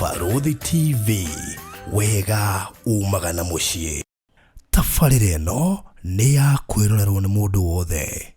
Barũthi TV, wega umaga na mũciĩ. Tabarĩra ĩno nĩ ya kwĩrorerwo nĩ mũndũ wothe.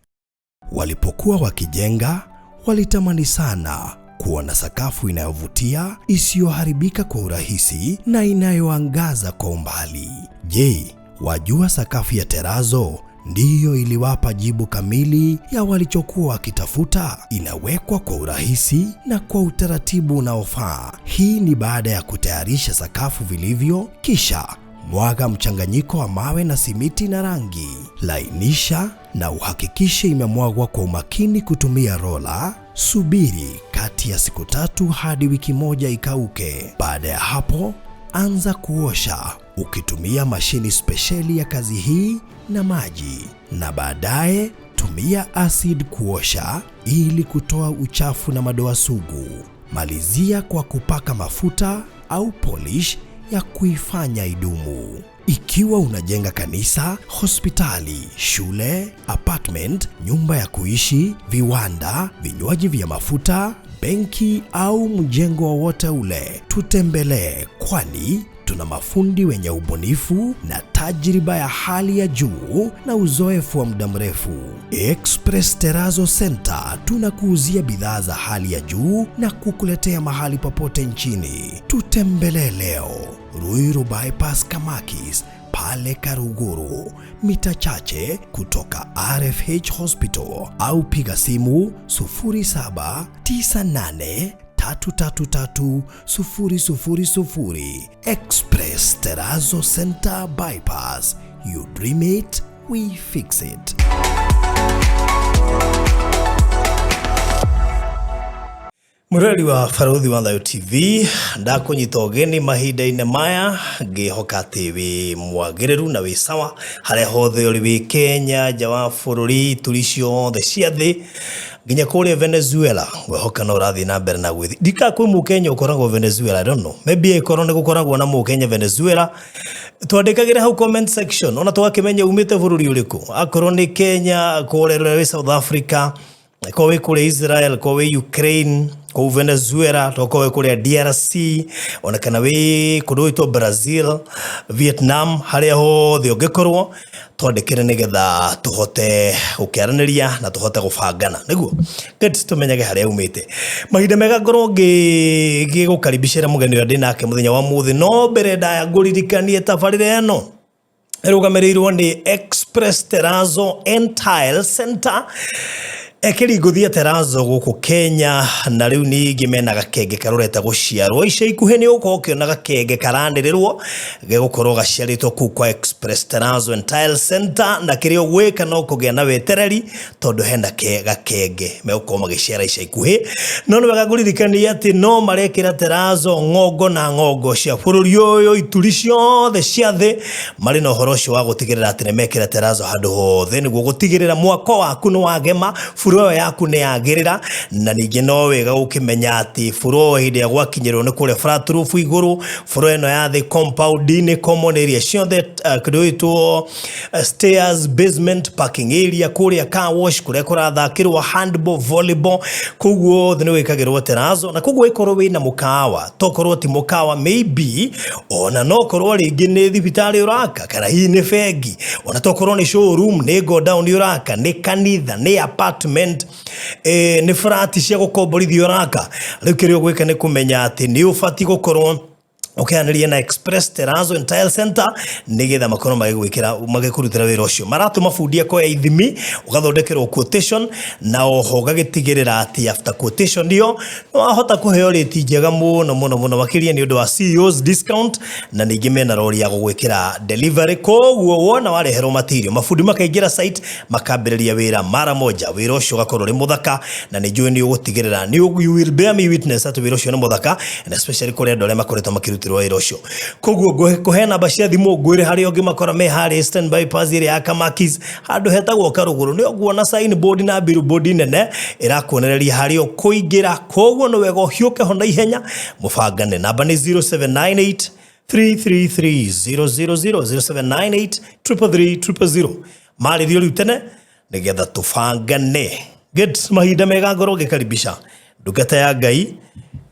Walipokuwa wakijenga, walitamani sana kuwa na sakafu inayovutia, isiyoharibika kwa urahisi na inayoangaza kwa umbali. Je, wajua sakafu ya terazo ndiyo iliwapa jibu kamili ya walichokuwa wakitafuta? Inawekwa kwa urahisi na kwa utaratibu unaofaa. Hii ni baada ya kutayarisha sakafu vilivyo, kisha mwaga mchanganyiko wa mawe na simiti na rangi. Lainisha na uhakikishe imemwagwa kwa umakini kutumia rola. Subiri kati ya siku 3 hadi wiki 1 ikauke. Baada ya hapo, anza kuosha ukitumia mashini spesheli ya kazi hii na maji, na baadaye tumia acid kuosha ili kutoa uchafu na madoa sugu. Malizia kwa kupaka mafuta au polish ya kuifanya idumu. Ikiwa unajenga kanisa, hospitali, shule, apartment, nyumba ya kuishi, viwanda, vinywaji vya mafuta, benki au mjengo wowote ule, tutembelee, kwani tuna mafundi wenye ubunifu na tajriba ya hali ya juu na uzoefu wa muda mrefu. Express Terrazzo Center tunakuuzia bidhaa za hali ya juu na kukuletea mahali popote nchini. Tutembelee leo Ruiru Bypass Kamakis pale Karuguru, mita chache kutoka RFH Hospital, au piga simu 0798 333 000. Express Terrazzo Center Bypass. You dream it, we fix it. Mũrori wa Barũthi wa Thayũ TV, ndakũnyita ũgeni mahinda-inĩ maya ngĩhoka atĩ wĩ mwagĩrĩru na wĩ sawa harĩa hothe ũrĩ, wĩ Kenya, nja wa bũrũri, ituri ciothe cia thĩ, nginya kũrĩa Venezuela. Ngwĩhoka no ũrathiĩ na mbere na gwĩthi. Ndika kwĩ mũkenya ũkoragwo Venezuela, I don't know. Maybe ĩkorwo nĩ gũkoragwo na mũkenya Venezuela. Twandĩkagĩre hau comment section ona tũgakĩmenya umĩte bũrũri ũrĩkũ. Akorwo nĩ Kenya, kũrĩa wĩ South Africa, ko wĩ kũrĩa Israel, ko wĩ Ukraine, kũu Venezuela, tokorwo wĩ kũrĩa DRC, ona kana wĩ kũndũ gwĩtwo Brazil, Vietnam, harĩa hothe ũngĩkorwo, twandĩkĩre nĩgetha tũhote gũkĩaranĩria na tũhote gũbangana nĩguo good tũmenyage harĩa umĩte. Mahinda mega ngorwo ngĩgũkaribicĩra mũgeni ũrĩa ndĩ nake mũthenya wa mũthĩ, no mbere ndaya ngũririkanie tabarĩra ĩno ĩrũgamĩrĩirwo nĩ Express Terrazzo and Tile Center, ekĩri ngũthi ya terrazzo gũkũ Kenya, na rĩu ningĩ mena gakenge karorete gũciarwo ica ikuhĩ. Nĩ ũgũkorwo ũkĩona gakenge karanĩrĩrwo gegũkorwo gaciarĩtwo kũu kwa Express Terrazzo and Tile Center, na kĩrĩa ũgwĩka no kũgĩa na wetereri tondũ hena ke gakenge megũkorwo magĩciara ica ikuhĩ. No nĩ wega ngũririkania atĩ no marekĩra terrazzo ng'ongo na ng'ongo cia bũrũri ũyũ, ituri ciothe cia thĩ, marĩ na ũhoro ũcio wa gũtigĩrĩra atĩ nĩ mekĩra terrazzo handũ hothe nĩguo gũtigĩrĩra mwako waku nĩ wagema, buro yaku nĩ yagĩrĩra. Na ningĩ no wega gũkĩmenya atĩ buro hĩndĩ ĩrĩa gwakinyĩrwo nĩ kũrĩa flat roof igũrũ, buro ĩno ya thĩ, compound-inĩ, common area ciothe, kĩndũ gĩtwo stairs, basement, parking area, kũrĩa car wash, kũrĩa kũrathakĩrwo handball, volleyball, kũu guothe nĩ gwĩkagĩrwo terrazzo. Na koguo ĩkorwo wĩna mũkawa, tokorwo ti mũkawa, maybe ona no korwo rĩngĩ nĩ thibitarĩ ũraka, kana hihi nĩ bengi, ona tokorwo nĩ showroom, nĩ godown ũraka, nĩ kanitha, nĩ apartment, nĩ flat cia gũkomborithio ũraka, rĩu kĩrĩa ũgwĩka nĩ kũmenya atĩ nĩ ũbatiĩ gũkorwo ũkĩaranĩria na Express Terrazzo and Tile Center nĩgetha makorwo magĩgwĩkĩra, magĩkũrutĩra wĩra ũcio. Maratũma bundi akoya ithimi, ũgathondekerwo quotation, na oho ũgagĩtigĩrĩra atĩ after quotation ĩyo nĩ wahota kũheo rĩti njega mũno mũno mũno makĩria nĩ ũndũ wa CEO's discount, na ningĩ mena rori ya gũgwĩkĩra delivery. Koguo wona wareherwo material, mabundi makaingĩra site, makambĩrĩria wĩra mara moja, wĩra ũcio ũgakorwo ũrĩ mũthaka, na nĩ njũĩ nĩ ũgũtigĩrĩra nĩ you will bear me witness atĩ wĩra ũcio nĩ mũthaka, and especially kũrĩ andũ arĩa makoretwo makĩrutĩrwo wĩra ũcio. Koguo ngũhe namba cia thimũ, ngwĩre harĩa ũngĩmakora me harĩa Eastern Bypass ĩrĩa ya Kamakis, handũ hetagwo Karũgũrũ. Nĩ ũkuona signboard na billboard nene ĩrakuonereria harĩa ũkũingĩra. Koguo nĩ wega ũhiũke ho na ihenya mũbangane. Namba nĩ 0798 333 000, 0798 333 000. Marĩrio rĩu tene nĩgetha tũbangane. Good, mahinda mega ngorwo ngĩkaribisha ndungata ya Ngai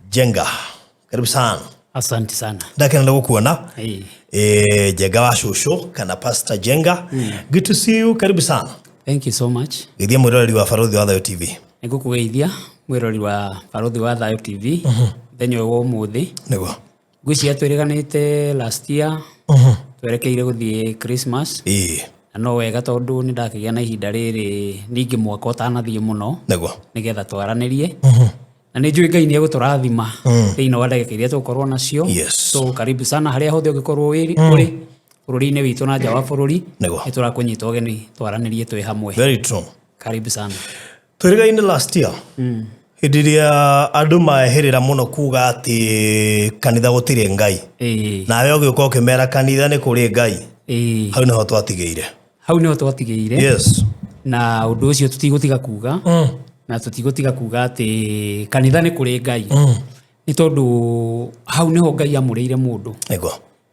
Njenga, karibu sana. Asante sana. Ndakena nĩ gũkuona. Ĩĩ. Njenga wa cũcũ kana Pastor Njenga, good to see you, karibu sana. Thank you so much. Geithia mwĩroreri wa Barũthi wa Thayũ TV. Nĩngũkũgeithia mwĩrori wa Barũthi wa Thayũ TV mũthenya ũyũ wa ũmũthĩ. Nĩguo. Ngwĩciria twĩrĩganĩte last year twerekeire gũthiĩ Christmas, na no wega tondũ nĩ ndakĩgĩa na ihinda rĩrĩ ningĩ mwaka ũtanathiĩ mũno, nĩgetha twaranĩrie, na nĩ njũĩ Ngai nĩ egũtũrathima thĩinĩ wa ndagĩka iria tũgũkorwo nacio. So karibu sana harĩa hothe ũngĩkorwo ũrĩ bũrũri-inĩ witũ na nja wa bũrũri. Nĩ tũrakũnyita ũgeni twaranĩrie twĩ hamwe. Very true. Karibu sana. Twĩrĩgaine last year hĩndĩ ĩrĩa andũ maehĩrĩra mũno kuga atĩ kanitha gũtirĩ Ngai, nawe ũgĩũka ũkĩmera kanitha nĩ kũrĩ Ngai. Hau nĩho twatigĩire. Hau nĩho twatigĩire. Na ũndũ ũcio tũtigũtiga kuga, na tũtigũtiga kuga atĩ kanitha nĩ kũrĩ Ngai, nĩ tondũ hau nĩho Ngai amũrĩire mũndũ,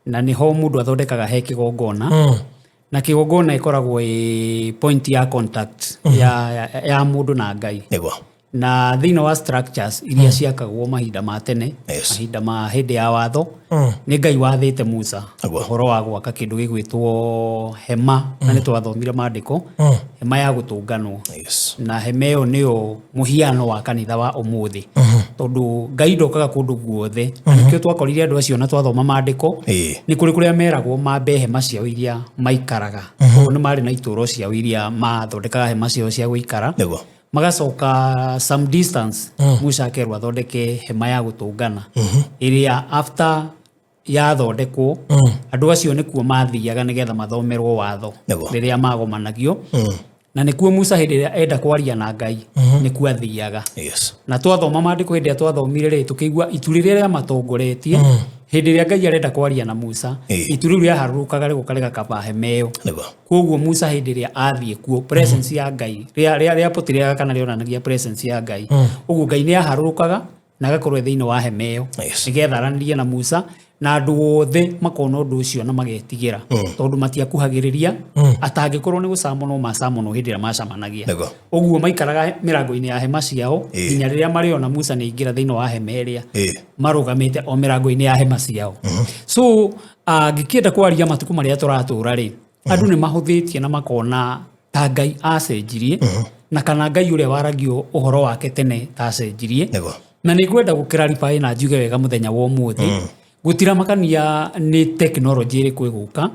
na nĩho mũndũ athondekaga he kĩgongona, na kĩgongona ĩkoragwo ĩ point ya contact ya mũndũ na Ngai. Na thĩinĩ wa structures iria ciakagwo mahinda ma tene, mahinda ma hĩndĩ ya watho, nĩ Ngai wathĩte Musa ũhoro wa gwaka kĩndũ gĩgwĩtwo hema, na nĩ twathomire maandĩko, hema ya gũtũnganwo. Na hema ĩyo nĩyo mũhiano wa kanitha wa ũmũthĩ, tondũ Ngai ndokaga kũndũ guothe, na nĩkĩo twakorire andũ acio na twathoma maandĩko, nĩ kũrĩ kũrĩa meragwo mambe hema ciao iria maikaraga. Koguo nĩ marĩ na itũũro ciao iria mathondekaga hema ciao cia gũikara, magacoka some distance Musa akerwo athondeke hema ya gũtũngana, ĩrĩa after yathondekwo andũ acio nĩkuo mathiaga nĩgetha mathomerwo watho rĩrĩa magomanagio, na nĩkuo Musa hĩndĩ ĩrĩa enda kwaria na Ngai nĩkuo athiaga. Na twathoma maandĩko, hĩndĩ ĩrĩa twathomire rĩ, tũkĩigua itu rĩrĩa rĩamatongoretie hĩndĩ ĩrĩa Ngai arenda kwaria na Musa, itu rĩu rĩaharũrũkaga rĩgoka rĩgakaba hema ĩyo. Koguo Musa hĩndĩ ĩrĩa athiĩ kuo, presence ya Ngai rĩapũtirĩaga kana rĩonanagia presence ya Ngai. Ũguo Ngai nĩ aharũrũkaga na agakorwo e thĩinĩ wa hema ĩyo, nĩgetha aranĩrie na Musa, na andũ othe makona ũndũ ũcio na magetigĩra, tondũ matiakuhagĩrĩria atangĩkorwo nĩ gũcamonwo macamonwo hĩndĩ ĩrĩa macamanagia. Ũguo maikaraga mĩrango-inĩ ya hema ciao nginya rĩrĩa marĩona Musa nĩ aingĩra thĩinĩ wa hema ĩrĩa, marũgamĩte o mĩrango-inĩ ya hema ciao. So ngĩkĩenda kwaria matukũ marĩa tũratũra rĩ, andũ nĩ mahũthĩtie na makona ta Ngai acenjirie, na kana Ngai ũrĩa waragio ũhoro wake tene ta acenjirie. Na nĩ ngwenda gũkĩrarify na njuge wega mũthenya wa ũmũthĩ, gũtiramakania nĩ tekinoronjĩ ĩrĩkũ ĩgũka,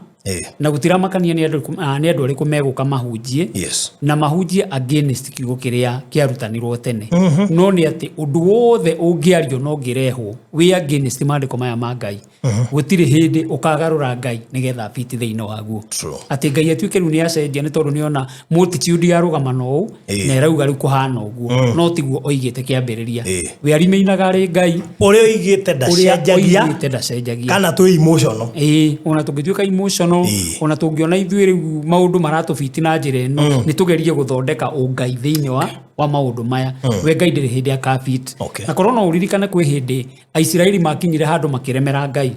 na gũtiramakania nĩ andũ arĩkũ megũka mahunjie, na mahunjie against kiugo kĩrĩa kĩarutanirwo tene. No nĩ atĩ ũndũ wothe ũngĩario na ũngĩrehwo wĩ against maandĩko maya ma Ngai, gũtirĩ hĩndĩ ũkagarũra Ngai nĩgetha fit thĩinĩ waguo. Atĩ Ngai atuĩke rĩu nĩ acenjia nĩ tondũ nĩona multitude ya rũgamano ũũ na ĩrauga rĩu kũhana ũguo, no tiguo oigĩte kĩambĩrĩria. We arimeinaga arĩ Ngai. Ũrĩa oigĩte Ũrĩa ndacenjagia. Oigĩte ndacenjagia. Kana twĩ emotional. Ĩĩ, ona tũngĩtuĩka emotional, ona tũngĩona ithuĩ rĩu maũndũ maratũbiti na njĩra ĩno, nĩ tũgerie gũthondeka ũngai thĩinĩ wa maũndũ maya, we Ngai ndĩrĩ hĩndĩ akabit. Na korwo no ũririkane, kwĩ hĩndĩ Aisiraeli makinyire handũ makĩremera Ngai,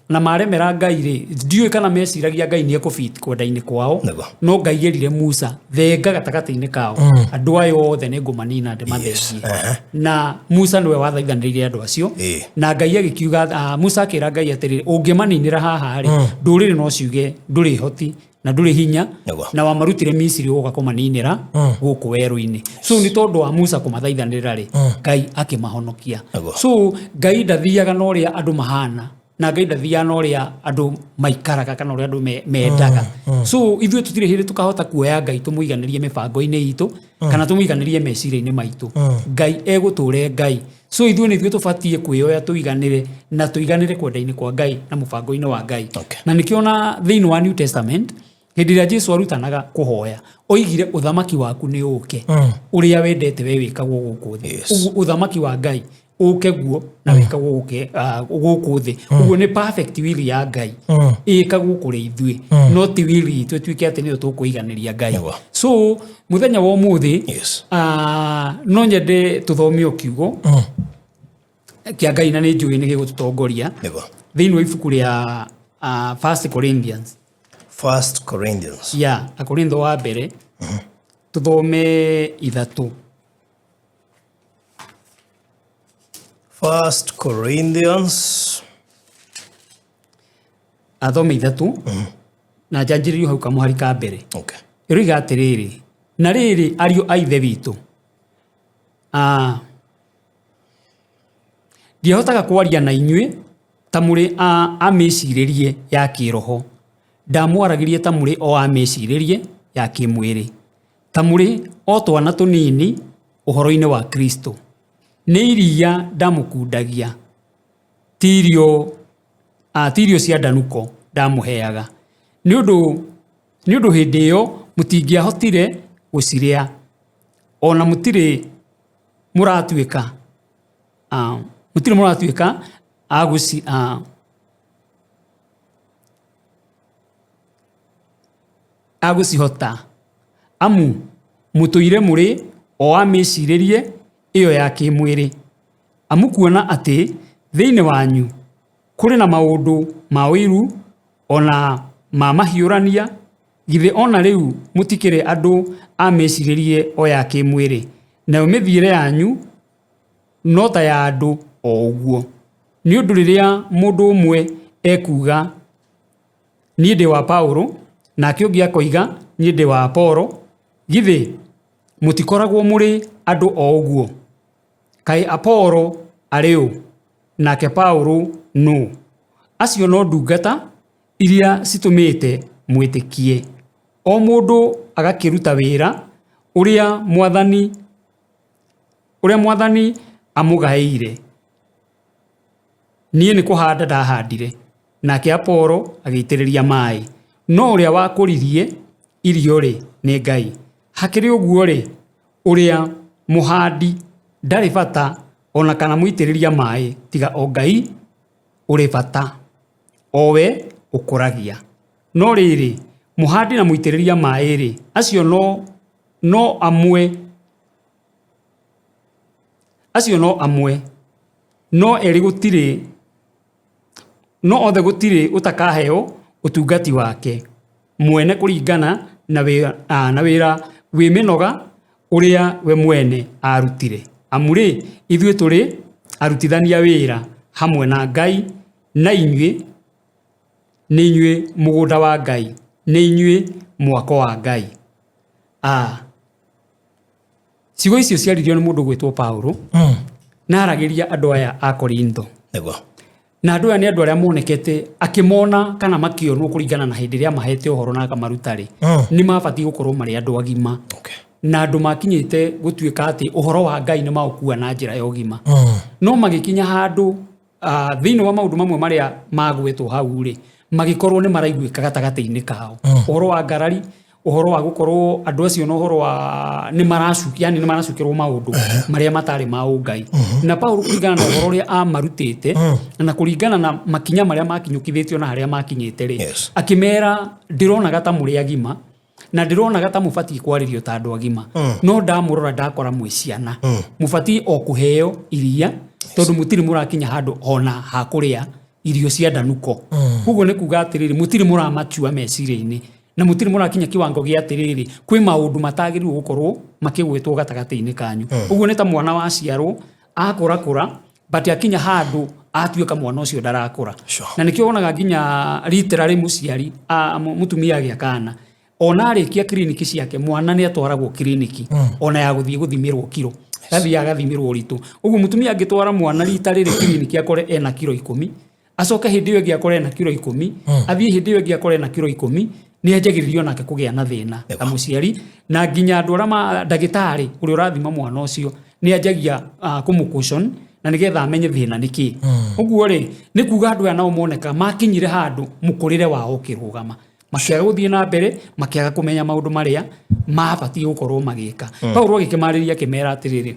na maremera Ngai rĩ, ndiũĩ kana meciragia Ngai nĩ ekũbit kwenda-inĩ kwao. No Ngai erire Musa, thenga gatagatĩ-inĩ kao, andũ aya othe nĩ ngũmanina ndĩmathengie. Na Musa nĩwe wathaithanĩrĩire andũ acio. Na Ngai agĩkiuga, Musa akĩra Ngai atĩrĩrĩ, ũngĩmaninĩra haha rĩ, ndũrĩrĩ no ciuge ndũrĩ hoti na ndũrĩ hinya, na wamarutire Misiri ũgoka kũmaninĩra gũkũ werũ-inĩ. So nĩ tondũ wa Musa kũmathaithanĩrĩra rĩ, Ngai akĩmahonokia. So Ngai ndathiaga na ũrĩa andũ mahana, na Ngai ndathiaga na ũrĩa andũ maikaraga kana ũrĩa andũ mendaga. So ithuĩ tũtirĩ hĩndĩ tũkahota kuoya Ngai tũmũiganĩrie mĩbango-inĩ itũ kana tũmũiganĩrie meciria-inĩ maitũ. Ngai egũtũre Ngai. So ithuĩ nĩ ithuĩ tũbatiĩ kwĩyoya tũiganĩre na tũiganĩre kwenda-inĩ kwa Ngai na mũbango-inĩ wa Ngai. Na nĩkĩo na thĩinĩ wa New Testament, hĩndĩ ĩrĩa Jesu arutanaga kũhoya, oigire, "Ũthamaki waku nĩ ũke, ũrĩa wendete we wĩkagwo gũkũ thĩ." Ũguo ũthamaki wa Ngai ũke guo na wĩkagwo gũkũ thĩ. Ũguo nĩ perfect will ya Ngai ĩkagwo kũrĩ ithuĩ, no ti will itũ ĩtuĩke atĩ nĩyo tũkũiganĩria Ngai. So mũthenya wa ũmũthĩ, no nyende tũthome o kiugo kĩa Ngai, na nĩ njũĩ nĩ gĩgũtũtongoria thĩinĩ wa ibuku rĩa First Corinthians. First Corinthians. Ya Akorintho wa mbere, tũthome 3. First Corinthians. Athome 3 na njanjĩrĩrio hau kamũhari ka mbere. Okay. Ĩroiga atĩrĩrĩ, na rĩrĩ ariũ a ithe witũ, ndiahotaga kwaria na inyuĩ ta mũrĩ a mĩcirĩrie ya kĩroho, ndamwaragĩria ta mũrĩ o a mĩcirĩrie ya kĩmwĩrĩ, ta mũrĩ o twana tũnini ũhoro-inĩ wa Kristo. Nĩ iria ndamũkundagia, ti irio cia ndanuko ndamũheaga, nĩ ũndũ hĩndĩ ĩyo mũtingĩahotire gũcirĩa, ona mũtirĩ mũratuĩka a gũcihota, amu mũtũire mũrĩ o a mĩcirĩrie ĩyo ya kĩmwĩrĩ. Amu kuona atĩ thĩinĩ wanyu kũrĩ na maũndũ ma ũiru ona ma mahiũrania, githĩ ona rĩu mũtikĩrĩ andũ a mĩcirĩrie o ya kĩmwĩrĩ, nayo mĩthiĩre yanyu no ta ya andũ o ũguo. Nĩ ũndũ rĩrĩa mũndũ ũmwe ekuuga niĩ ndĩ wa Paulo, nake ũngĩ akoiga niĩ ndĩ wa Apolo, githĩ mũtikoragwo mũrĩ andũ o ũguo? Kaĩ Apolo arĩ ũ, nake Paulo nũ? Acio no ndungata iria citũmĩte mwĩtĩkie, o mũndũ agakĩruta wĩra ũrĩa mwathani amũgaĩire. Niĩ nĩ kũhanda ndahandire, nake Apolo agĩitĩrĩria maĩ, no ũrĩa wakũririe irio-rĩ nĩ Ngai. Hakĩrĩ ũguo-rĩ, ũrĩa mũhandi ndarĩ bata ona kana mũitĩrĩria maĩ, tiga o Ngai ũrĩ bata, o we ũkũragia. No rĩrĩ, mũhandi na mũitĩrĩria maĩ-rĩ, acio no amwe, acio no amwe, no erĩ gũtirĩ, no othe gũtirĩ ũtakaheo ũtungati wake mwene kũringana na wĩra wĩ mĩnoga ũrĩa we mwene arutire. Amu rĩ, ithuĩ tũrĩ arutithania wĩra hamwe na Ngai, na inyuĩ nĩ inyuĩ mũgũnda wa Ngai, nĩ inyuĩ mwako wa Ngai. Ciugo icio ciaririo nĩ mũndũ gwĩtwo Paulo, na aragĩria andũ aya a Korintho. Nĩguo. Na andũ aya nĩ andũ arĩa monekete akĩmona kana makĩonwo kũringana na hĩndĩ ĩrĩa mahete ũhoro na akamaruta rĩ, nĩ mabatiĩ gũkorwo marĩ andũ agima. Okay. Na andũ makinyĩte gũtuĩka atĩ ũhoro wa Ngai nĩ maũkua na njĩra ya ũgima. No magĩkinya handũ thĩinĩ wa maũndũ mamwe marĩa magwetwo hau rĩ, magĩkorwo nĩ maraiguĩka gatagatĩ-inĩ kao. Ũhoro wa ngarari, ũhoro wa gũkorwo andũ acio na ũhoro wa nĩ maracukia, yani nĩ maracukĩrwo maũndũ marĩa matarĩ ma ũngai. Na Paulo kũringana na ũhoro ũrĩa amarutĩte, na kũringana na makinya marĩa makinyũkithĩtio na harĩa makinyĩte rĩ, Yes. akĩmera ndĩronaga ta mũrĩ agima, na ndĩronaga ta mũbatiĩ kwarĩrio ta andũ agima. No ndamũrora ndakora mwĩ ciana. Mũbatiĩ o kũheo iria, tondũ mũtirĩ mũrakinya handũ ona ha kũrĩa irio cia ndanuko. Koguo nĩ kuga atĩrĩrĩ, mũtirĩ mũramachua meciria-inĩ, na mũtirĩ mũrakinya kiwango gĩa atĩrĩrĩ, kwĩ maũndũ matagĩrĩirwo gũkorwo makĩgwetwo gatagatĩ-inĩ kanyu. Ũguo nĩ ta mwana waciarwo akũrakũra, but akinya handũ atuĩka mwana ũcio ndarakũra. Sure. Na nĩkĩo wonaga nginya literally mũciari, mũtumia agĩa kana, ona arĩkia kiriniki ciake, mwana nĩ atwaragwo kiriniki, ona ya gũthiĩ gũthimĩrwo kiro. Gathiĩ agathimĩrwo ũritũ. Ũguo mũtumia angĩtwara mwana rita rĩrĩ kiriniki akore ena kiro 10, acoke hĩndĩ ĩyo ĩngĩ akore ena kiro 10, athiĩ hĩndĩ ĩyo ĩngĩ akore ena kiro 10, nĩ anjagĩrĩrio nake kũgĩa na thĩna ta mũciari, na nginya andũ arĩa ma ndagĩtarĩ ũrĩa ũrathima mwana ũcio nĩ anjagia kũmũ-caution, na nĩgetha amenye thĩna nĩ kĩ. Ũguo rĩ, nĩ kuga andũ aya nao moneka makinyire handũ mũkũrĩre wao ũkĩrũgama, makĩaga gũthiĩ na mbere, makĩaga kũmenya maũndũ marĩa mabatiĩ gũkorwo magĩka. Paulo agĩkĩmarĩria akĩmera atĩrĩrĩ,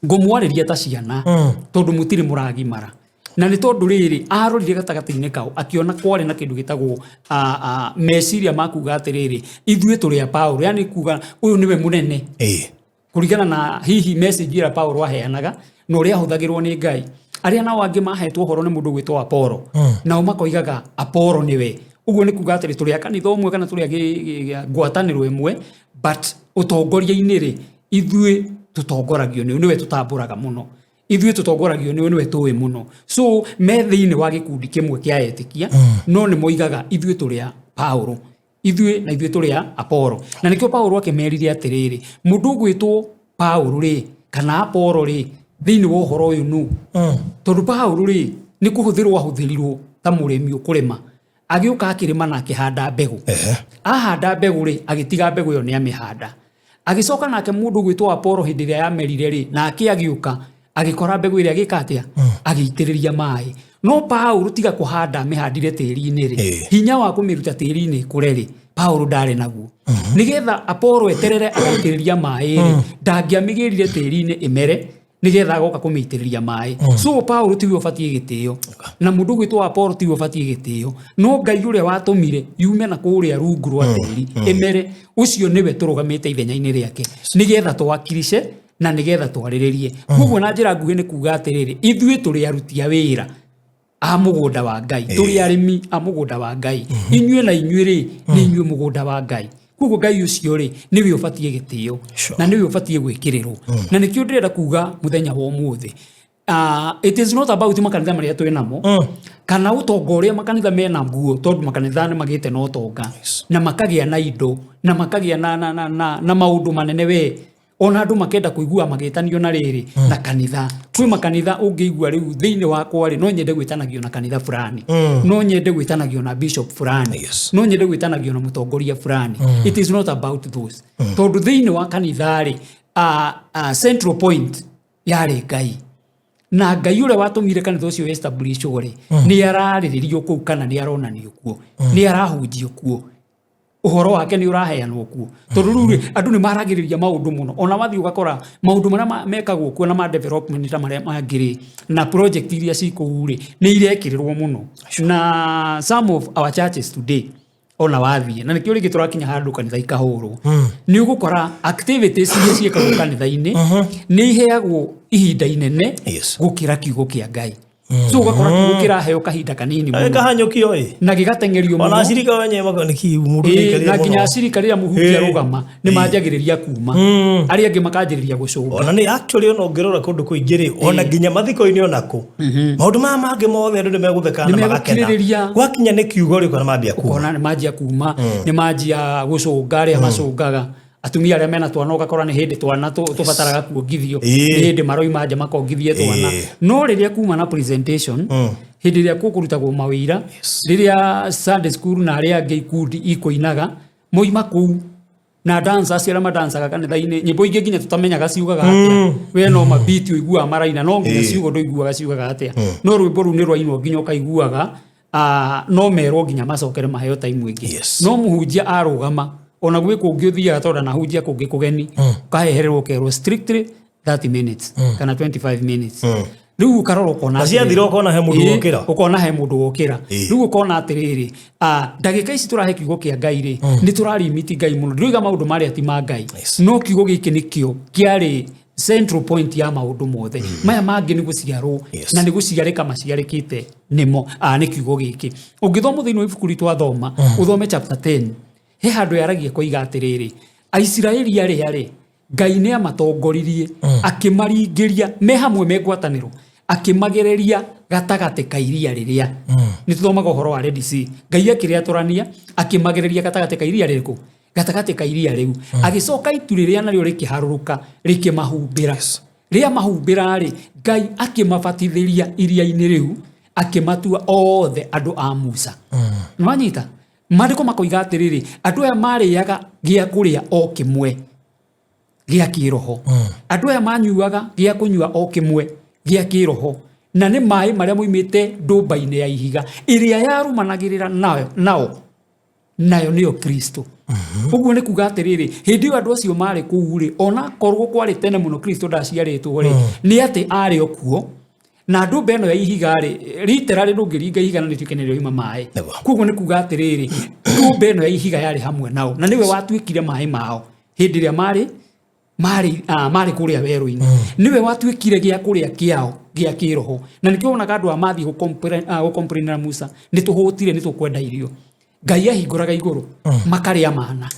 ngũmwarĩria ta ciana, tondũ mũtirĩ mũragimara. Na nĩ tondũ rĩrĩ, arorire gatagatĩ-inĩ kao, akĩona kwarĩ na kĩndũ gĩtagwo, meciria ma kuga atĩrĩrĩ, ithuĩ tũrĩ a Paulo, yani kuga ũyũ nĩwe mũnene. Kũringana na hihi message ĩrĩa Paulo aheanaga na ũrĩa ahũthagĩrwo nĩ Ngai. Arĩa nao angĩ mahetwo ũhoro nĩ mũndũ gwĩtwo Apollo, nao makoigaga Apollo nĩwe. Ũguo nĩ kuga atĩrĩ, tũrĩ a kanitha ũmwe kana tũrĩ a ngwatanĩro ĩmwe, but ũtongoria-inĩ rĩ, ithuĩ tũtongoragio nĩ nĩwe tũtambũraga mũno. Ithuĩ tũtongoragio nĩwe, nĩwe tũĩ mũno. So me thĩinĩ wa gĩkundi kĩmwe kĩa etĩkia, no nĩ moigaga ithuĩ tũrĩ a Paulo, ithuĩ na ithuĩ tũrĩ a Apolo. Na nĩkĩo Paulo akĩmerire atĩrĩrĩ, mũndũ ũgwĩtwo Paulo rĩ kana Apolo rĩ, thĩinĩ wa ũhoro ũyũ nũ? Tondũ Paulo rĩ, nĩ kũhũthĩrwo ahũthĩrirwo ta mũrĩmi ũkũrĩma, agĩũka akĩrĩma na akĩhanda mbegũ. Ahanda mbegũ rĩ, agĩtiga mbegũ ĩyo nĩ amĩhanda. Agĩcoka nake mũndũ ũgwĩtwo Apolo, hĩndĩ ĩrĩa yamerire rĩ, nake agĩũka agĩkora mbegũ ĩrĩa, agĩka atĩa? Agĩitĩrĩria maĩ. No Paulo tiga kũhanda amĩhandire tĩri-inĩ rĩ, hinya wa kũmĩruta tĩri-inĩ ĩkũre rĩ, Paulo ndarĩ naguo. Nĩgetha Apolo eterere agaitĩrĩria maĩ rĩ, ndangĩamĩgĩrire tĩri-inĩ ĩmere nĩgetha agoka kũmĩitĩrĩria maĩ. So Paulo tiwe ũbatiĩ gĩtĩo, na mũndũ ũgwĩtwo Apolo tiwe ũbatiĩ gĩtĩo, no Ngai ũrĩa watũmire yume na kũrĩa rungu rwa tĩri ĩmere, ũcio nĩwe tũrũgamĩte ithenya-inĩ rĩake nĩgetha twakirishe na nĩgetha twarĩrĩrie. Koguo na njĩra nguhĩ nĩ kuga atĩrĩrĩ, ithuĩ tũrĩ aruti a wĩra a mũgũnda wa Ngai, tũrĩ arĩmi a mũgũnda wa Ngai. Inyuĩ na inyuĩ rĩ, nĩ inyuĩ mũgũnda wa Ngai. Koguo Ngai ũcio rĩ, nĩwe ũbatiĩ gĩtĩo na nĩwe ũbatiĩ gwĩkĩrĩrwo. Na nĩkĩo ndĩrenda kuga mũthenya wa ũmũthĩ, it is not about makanitha marĩa twĩ namo kana ũtonga ũrĩa makanitha menaguo, tondũ makanitha nĩ magĩte na ũtonga na makagĩa na indo na makagĩa na maũndũ manene we, ona andũ makenda kũigua magĩtanio na rĩrĩ na kanitha. Kwĩ makanitha ũngĩigua rĩu thĩinĩ wakwa rĩ, no nyende gwĩtanagio na kanitha fulani, no nyende gwĩtanagio na bishop fulani, no nyende gwĩtanagio na mũtongoria fulani. It is not about those, tondũ thĩinĩ wa kanitha rĩ, central point yarĩ Ngai, na Ngai ũrĩa watũmire kanitha ũcio establishwo rĩ, nĩ ararĩrĩrio kũu kana nĩ aronanio kuo, nĩ arahunjio kuo, ũhoro wake nĩ ũraheanwo kuo. Tondũ rĩu rĩ, andũ nĩ maragĩrĩria maũndũ mũno. Ona wathiĩ ũgakora maũndũ marĩa mekagwo kuo na ma development ta marĩa mangĩ rĩ, na project iria ci kũu rĩ, nĩ irekĩrĩrwo mũno. Na some of our churches today, ona wathiĩ, na nĩkĩo rĩngĩ tũrakinya handũ kanitha ikahũrwo, nĩ ũgũkora activities iria ciĩkagwo kanitha-inĩ nĩ iheagwo ihinda inene gũkĩra kiugo kĩa Ngai. So ũgakora kiugo kĩraheo kahinda kanini mũno Kahanyũkio ĩ. Na gĩgateng'erio ona mũno. Acirika wenyewe makona nĩkĩ mũndũ nĩaikarire na nginya mũno. acirika rĩrĩa mũhunjia arũgama nĩ manjagĩrĩria kuma, arĩa angĩ makanjĩrĩria gũcũnga. Ona nĩ actually, ona ũngĩrora kũndũ kũingĩ rĩ, ona nginya mathiko-inĩ, ona kũ maũndũ maya mangĩ mothe, andũ nĩ megũtheka na Nĩ magakena. megũkirĩrĩria. Gwakinya nĩ kiugo rĩ, ũkona mambia kuma. Ũkona nĩ manjia kuma, nĩ manjia gũcũnga. Arĩa macũngaga, atumia arĩa mena twana, ũgakora nĩ hĩndĩ twana tũbataraga kuongithio, nĩ hĩndĩ maroima nja makongithie twana. No rĩrĩa kuma na presentation, hĩndĩ ĩrĩa kũkũrutagwo mawĩra, rĩrĩa Sunday school na arĩa angĩ ikundi ikũinaga, moima kũu na dancers arĩa madancaga kanitha-inĩ, nyĩmbo ingĩ nginya tũtamenyaga ciugaga atĩa, we no mabiti ũiguaga maraina, no nginya ciugo ndũiguaga ciugaga atĩa, no rwĩmbo rũu nĩ rwainwo nginya ũkaiguaga, no merwo nginya macokere maheo time ĩngĩ. No mũhunjia arũgama, ona gwĩ kũngĩ ũthiaga, tondũ ndanahunjia kũngĩ kũgeni, ũkahehererwo ũkerwo strictly 30 minutes kana 25 minutes. Rĩu ũkarora ũkona Na ciathira atĩrĩrĩ, ũkona he mũndũ wokĩra. Ũkona he mũndũ wokĩra. Rĩu ũkona atĩrĩrĩ, ndagĩka ici tũrahe kiugo kĩa Ngai rĩ, nĩ tũrarimiti Ngai mũno. Ndĩroiga maũndũ marĩa ti ma Ngai, no kiugo gĩkĩ nĩkĩo kĩarĩ central point ya maũndũ mothe maya mangĩ. Nĩ gũciarwo na nĩ gũciarĩka maciarĩkĩte nĩmo, nĩ kiugo gĩkĩ. Ũngĩthoma thĩinĩ wa ibuku ritũ athoma, ũthome chapter 10, he handũ yaragia koiga atĩrĩrĩ, Aisiraeli arĩa rĩ, Ngai nĩ amatongoririe, akĩmaringĩria me hamwe me ngwatanĩro, akĩmagereria gatagatĩ ka iria rĩrĩa nĩ tũthomaga ũhoro wa Red Sea. Ngai akĩrĩatũrania, akĩmagereria gatagatĩ ka iria rĩrĩkũ? Gatagatĩ ka iria rĩu. Agĩcoka itu rĩrĩa narĩo rĩkĩharũrũka, rĩkĩmahumbĩra. Rĩa mahumbĩra rĩ, Ngai akĩmabatithĩria iria-inĩ rĩu, akĩmatua othe andũ a Musa. Nĩwanyita? Maandĩko makoiga atĩrĩrĩ, andũ aya marĩaga gĩa kũrĩa o kĩmwe gĩa kĩroho, andũ aya manyuaga gĩa kũnyua o kĩmwe gĩa kĩroho, na nĩ maĩ marĩa moimĩte ndũmba-inĩ ya ihiga ĩrĩa yarũmanagĩrĩra nayo, nao nayo nĩyo Kristo. Ũguo nĩ kuga atĩrĩrĩ, hĩndĩ ĩyo andũ acio marĩ kũu rĩ, ona korwo kwarĩ tene mũno Kristo ndaciarĩtwo rĩ, nĩ atĩ arĩ o kuo. Na ndũmba ĩno ya ihiga rĩ, literally ndũngĩringa ihiga na rĩtuĩke nĩ rĩoima maĩ. Koguo nĩ kuga atĩrĩrĩ, ndũmba ĩno ya ihiga yarĩ hamwe nao na nĩwe watuĩkire maĩ mao hĩndĩ ĩrĩa marĩ kũrĩa werũ-inĩ. Nĩwe watuĩkire gĩa kũrĩa kĩao gĩa kĩroho. Na nĩkĩo wonaga andũ aya mathiĩ gũcomplainĩra Musa, nĩ tũhũtire, nĩ tũkwenda irio. Ngai ahingũraga igũrũ makarĩa mana,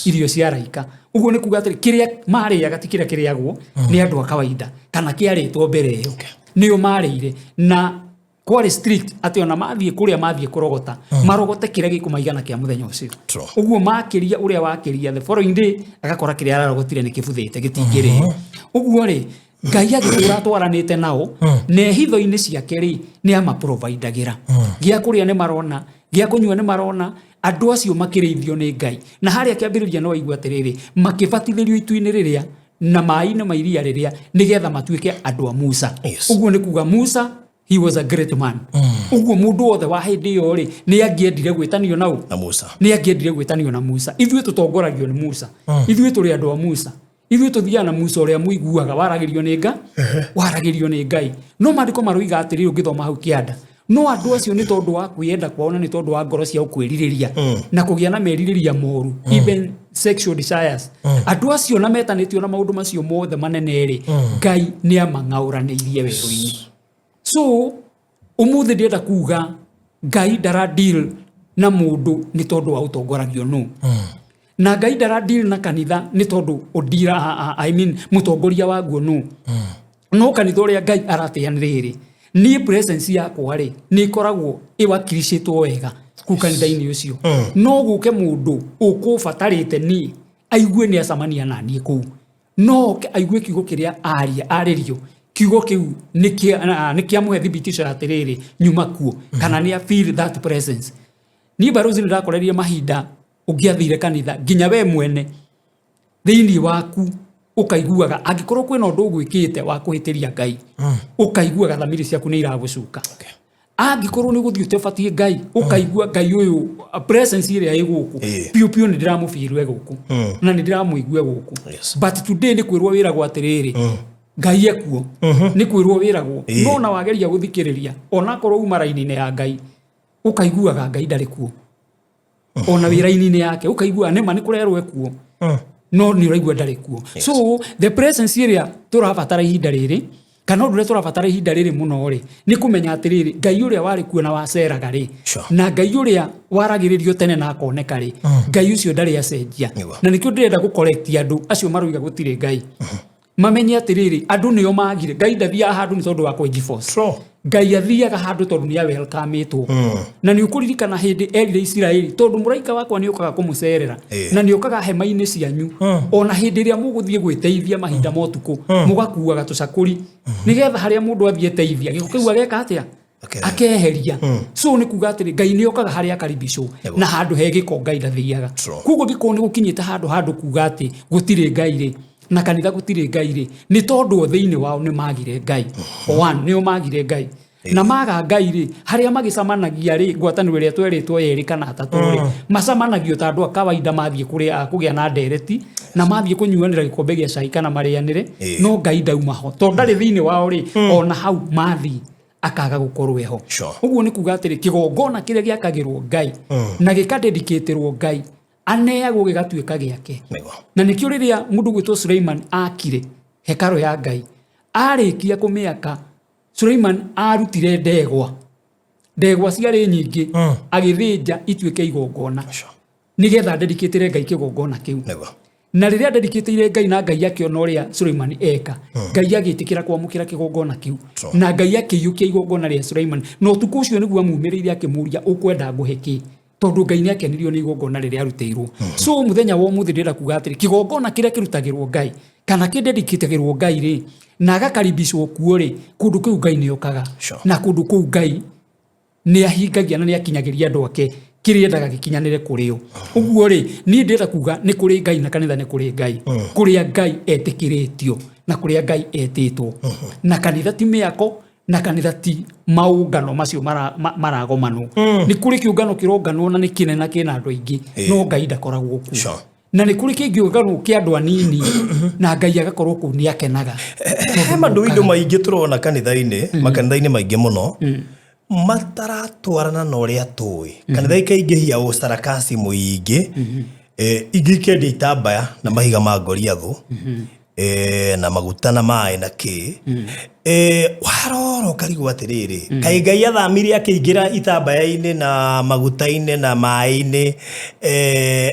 irio cia araika. Ũguo nĩ kuga atĩrĩ, kĩrĩa marĩaga ti kĩrĩa kĩrĩagwo nĩ andũ a kawaida kana kĩarĩtwo mbere ĩyo, nĩo marĩire. Na kwarĩ strict atĩ ona mathiĩ kũrĩa mathiĩ kũrogota, marogote kĩrĩa gĩkũmaigana kĩa mũthenya ũcio. Ũguo makĩria ũrĩa wakĩria, the following day agakora kĩrĩa ararogotire nĩ kĩbuthĩte, gĩtingĩrĩo. Ũguo rĩ, Ngai agĩtũra atwaranĩte nao na hitho-inĩ ciake rĩ, nĩ amaprovidagĩra gĩa kũrĩa nĩ marona, gĩa kũnyua nĩ marona. Andũ acio makĩrĩithio nĩ Ngai. Na harĩa kĩambĩrĩria no waigua atĩrĩrĩ, makĩbatithĩrio itu-inĩ rĩrĩa na maĩ-inĩ ma iria rĩrĩa, nĩgetha matuĩke andũ a Musa. Ũguo nĩ kuga Musa, he was a great man. Ũguo mũndũ wothe wa hĩndĩ ĩyo rĩ, nĩ angĩendire gwĩtanio na ũ? Na Musa. Nĩ angĩendire gwĩtanio na Musa. Ithuĩ tũtongoragio nĩ Musa. Ithuĩ tũrĩ andũ a Musa. Ithuĩ tũthiaga na Musa ũrĩa mũiguaga waragĩrio nĩ Ngai, waragĩrio nĩ Ngai. No maandĩko maroiga atĩrĩrĩ, ũngĩthoma hau kĩanda, no andũ acio nĩ tondũ wa kwĩyenda kwao na nĩ tondũ wa ngoro ciao kwĩrirĩria na kũgĩa na merirĩria moru, even sexual desires, andũ acio na metanĩtio na maũndũ macio mothe manene rĩ, Ngai nĩ amang'aũranĩirie werũ-inĩ. So ũmũthĩ ndĩrenda kuga Ngai ndara deal na mũndũ nĩ tondũ wa ũtongoragio nũ, na Ngai ndara deal na kanitha nĩ tondũ ũndira, I mean, mũtongoria waguo nũ. No kanitha ũrĩa Ngai aratĩa nĩ rĩrĩ, niĩ presence yakwa rĩ, nĩ ĩkoragwo ĩwakiricĩtwo wega kũu kanitha-inĩ ũcio. No gũke mũndũ ũkũbatarĩte niĩ aigue nĩ acamania na niĩ kũu, no oke aigue kiugo kĩrĩa aria arĩrio, kiugo kĩu nĩ kĩamũhe thibitisho ya atĩrĩrĩ, nyuma kuo, kana nĩ feel that presence. Niĩ barozi nĩ ndakorerie mahinda ũngĩathire kanitha nginya we mwene thĩinĩ waku ũkaiguaga angĩkorwo kwĩna ũndũ ũgwĩkĩte wa kũhĩtĩria Ngai, ũkaiguaga thamiri ciaku nĩ iragũcuka. Angĩkorwo nĩ ũgũthiĩ ũtabatiĩ Ngai, ũkaigua Ngai ũyũ, presence ĩrĩa ĩ gũkũ piũ piũ, nĩ ndĩramũbirwe gũkũ na nĩ ndĩramũigue gũkũ. But today nĩ kwĩrwo wĩragwo atĩrĩrĩ, Ngai ekuo, nĩ kwĩrwo wĩragwo. No na wageria gũthikĩrĩria, onakorwo uma raini-inĩ ya Ngai, ũkaiguaga Ngai ndarĩ kuo. Ona wĩ raini-inĩ yake ũkaigua nĩma nĩ kũrerwo ekuo, no nĩ ũraigua ndarĩ kuo. So the presence ĩrĩa tũrabatara ihinda rĩrĩ, kana ũndũ ũrĩa tũrabatara ihinda rĩrĩ mũno rĩ, nĩ kũmenya atĩrĩrĩ, Ngai ũrĩa warĩ kuo na waceraga rĩ, na Ngai ũrĩa waragĩrĩrio tene na akoneka rĩ, Ngai ũcio ndarĩ acenjia. Na nĩkĩo ndĩrenda gũkorektia andũ acio maroiga gũtirĩ Ngai, mamenye atĩrĩrĩ, andũ nĩo magire. Ngai ndathiaga handũ nĩ tondũ wa kwenjiforce. Ngai athiaga handũ tondũ nĩ awelcomĩtwo. Na nĩ ũkũririkana hĩndĩ erire Isiraeli, tondũ mũraika wakwa nĩ ũkaga kũmũcerera na nĩ ũkaga hema-inĩ cianyu, ona hĩndĩ ĩrĩa mũgũthiĩ gwĩteithia mahinda ma ũtukũ, mũgakuaga tũcakũri, nĩgetha harĩa mũndũ athiĩ eteithia gĩko kĩu ageka atĩa? Akeheria. So nĩ kuga atĩrĩ, Ngai nĩ okaga harĩa akaribicwo, na handũ he gĩko Ngai ndathiaga. Koguo ngĩkorwo nĩ gũkinyĩte handũ kuga atĩ gũtirĩ Ngai rĩ, na kanitha gũtirĩ Ngai rĩ, nĩ tondũ o thĩinĩ wao nĩ magire Ngai. One, nĩo magire Ngai. Na maga Ngai rĩ, harĩa magĩcamanagia rĩ, ngwatanĩro ĩrĩa twerĩtwo yerĩ kana atatũ rĩ, macamanagio ta andũ a kawaida mathiĩ kũrĩa kũgĩa na ndereti na mathiĩ kũnyuanĩra gĩkombe gĩa cai kana marĩanĩre, no Ngai ndauma ho tondũ ndarĩ thĩinĩ wao rĩ, ona hau mathiĩ akaga gũkorwo eho. Ũguo nĩ kuga atĩrĩ, kĩgongona kĩrĩa gĩakagĩrwo Ngai na gĩkadedicatĩrwo Ngai aneagwo gĩgatuĩka gĩake. Na nĩkĩo rĩrĩa mũndũ gwĩtwo Suleiman akire hekarũ ya Ngai, arĩkia kũmĩaka, Suleiman arutire ndegwa, ndegwa ciarĩ nyingĩ, agĩthĩnja ituĩke igongona nĩgetha dedicatĩre Ngai kĩgongona kĩu. Na rĩrĩa dedicatĩire Ngai na Ngai akĩona ũrĩa Suleiman eka, Ngai agĩtĩkĩra kwamũkĩra kĩgongona kĩu, na Ngai akĩiyũkia igongona rĩa Suleiman. Na ũtukũ ũcio nĩguo amumĩrĩire akĩmũria, ũkwenda ngũhe kĩ? Tondũ Ngai nĩ akenirio nĩ igongona rĩrĩa arutĩirwo. So mũthenya wa ũmũthĩ ndĩrenda kuga atĩrĩ, kĩgongona kĩrĩa kĩrutagĩrwo Ngai kana kĩdedicatagĩrwo Ngai rĩ, na agakaribicwo kuo rĩ, kũndũ kũu Ngai nĩ okaga. Na kũndũ kũu Ngai nĩ ahingagia na nĩ akinyagĩria andũ ake kĩrĩa endaga gĩkinyanĩre kũrĩ o. Ũguo rĩ, niĩ ndĩrenda kuga nĩ kũrĩ Ngai na kanitha nĩ kũrĩ Ngai, kũrĩa Ngai etĩkĩrĩtio na kũrĩa Ngai etĩtwo. Na kanitha ti mĩako, na kanitha ti maũngano macio maragomanwo. Nĩ kũrĩ kĩũngano kĩronganwo na nĩ kĩnene na kĩna andũ aingĩ, no Ngai ndakoragwo kuo. Na nĩ kũrĩ kĩngĩũngano kĩa andũ anini na Ngai agakorwo kũu nĩ akenaga. He mandũ indo maingĩ tũrona kanitha-inĩ, makanitha-inĩ maingĩ mũno mataratwarana na ũrĩa tũĩ. Kanitha ikaingĩhia ũcarakasi mũingĩ, ingĩ ikendia itambaya na mahiga ma ngoriathũ. Na maguta na maĩ na kĩ. Warora ũkarigwo atĩrĩrĩ, kaĩ Ngai athamire akĩingĩra itambaya-inĩ na maguta-inĩ na maĩ-inĩ,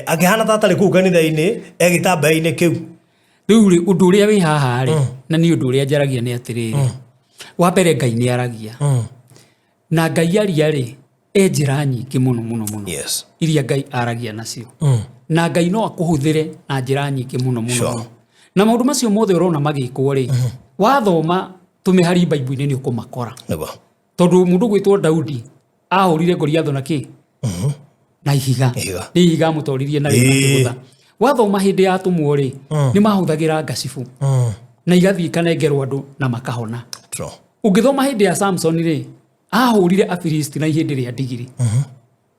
akĩhana ta atarĩ kũu kanitha-inĩ, e gĩtambaya-inĩ kĩu. Rĩu rĩ, ũndũ ũrĩa wĩ haha rĩ, na nĩ ũndũ ũrĩa njaragia nĩ atĩrĩrĩ, wa mbere Ngai nĩ aragia. Na Ngai aria rĩ, e njĩra nyingĩ mũno mũno mũno. Iria Ngai aragia nacio. Na Ngai no akũhũthĩre na njĩra nyingĩ mũno mũno mũno. Na maũndũ macio mothe ũrona magĩkwo rĩ, wathoma tũmĩhari Bible-inĩ nĩ ũkũmakora. Tondũ mũndũ gwĩtwo Daudi ahũrire Goliathũ na kĩ? Na ihiga. Ihiga. Nĩ ihiga amũtoririe narĩo akĩgũtha. Wathoma hĩndĩ ya atũmwo rĩ, nĩ mahũthagĩra ngacibũ. Na igathiĩ ikanengerwo andũ na makahona. Ũngĩthoma hĩndĩ ya Samson rĩ, ahũrire Afilisti na ihĩndĩ rĩa ndigiri.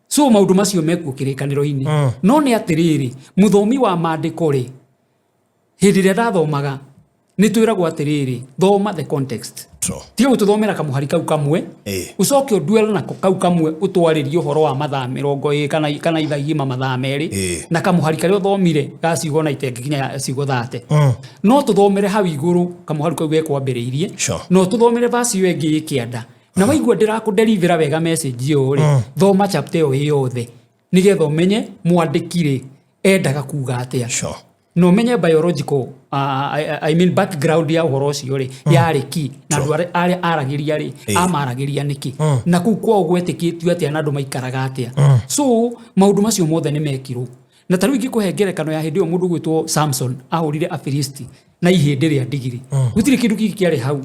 So maũndũ macio mekuo kĩrĩkanĩro-inĩ. No nĩ atĩrĩrĩ, mũthomi wa maandĩko rĩ, hĩndĩ ĩrĩa ndathomaga, nĩ twĩragwo atĩrĩrĩ, thoma the context. Tiga gũtũthomera kamũhari kau kamwe, ũcoke ũnduel nako kau kamwe ũtwarĩrie ũhoro wa mathaa mĩrongo ĩrĩ kana ithaa igima mathaa merĩ, na kamũhari karĩa ũthomire ga ciugo na itengĩkinya ciugo 30. No tũthomere hau igũrũ kamũhari kau gekwambĩrĩirie, no tũthomere verse ĩyo ĩngĩ ĩ kĩanda. Na waigua ndĩrakũderivĩra wega message ĩyo rĩ, thoma chapter ĩyo ĩ yothe nĩgetha ũmenye mwandĩki rĩ endaga kuga atĩa. Na ũmenye biological, I mean background ya ũhoro ũcio rĩ, yarĩ ki, na andũ arĩa aragĩria rĩ, amaragĩria nĩkĩ, na kũu kwao gwetĩkĩtio atĩa, na andũ maikaraga atĩa. So maũndũ macio mothe nĩ mekirwo. Na ta rĩu ingĩkũhe ngerekano ya hĩndĩ ĩyo mũndũ gwĩtwo Samson ahũrire Afilisti na ihĩndĩ rĩa ndigiri. Gũtirĩ kĩndũ kĩngĩ kĩarĩ hau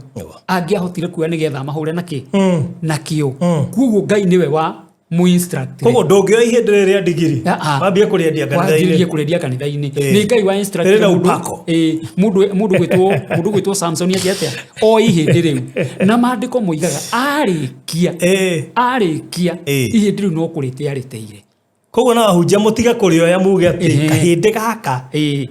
angĩahotire kuoya nĩgetha amahũre na kĩ? Na kĩo. Koguo Ngai nĩwe wa mu-instruct. Koguo ndũngĩoya ihĩndĩ rĩrĩ rĩa ndigiri, wambie kũrĩendia kanitha-inĩ. Wanjĩrĩrie kũrĩendia kanitha-inĩ. Nĩ Ngai wa instruct Rĩrĩ na mũndũ, upako. Mũndũ gwĩtwo Samson atĩ atĩa? Oe ihĩndĩ rĩu. Na maandĩko moigaga arĩkia ihĩndĩ rĩu no kũrĩte arĩteire. Koguo na ahunjia mũtige kũrĩoya muge atĩ kahĩndĩ gaka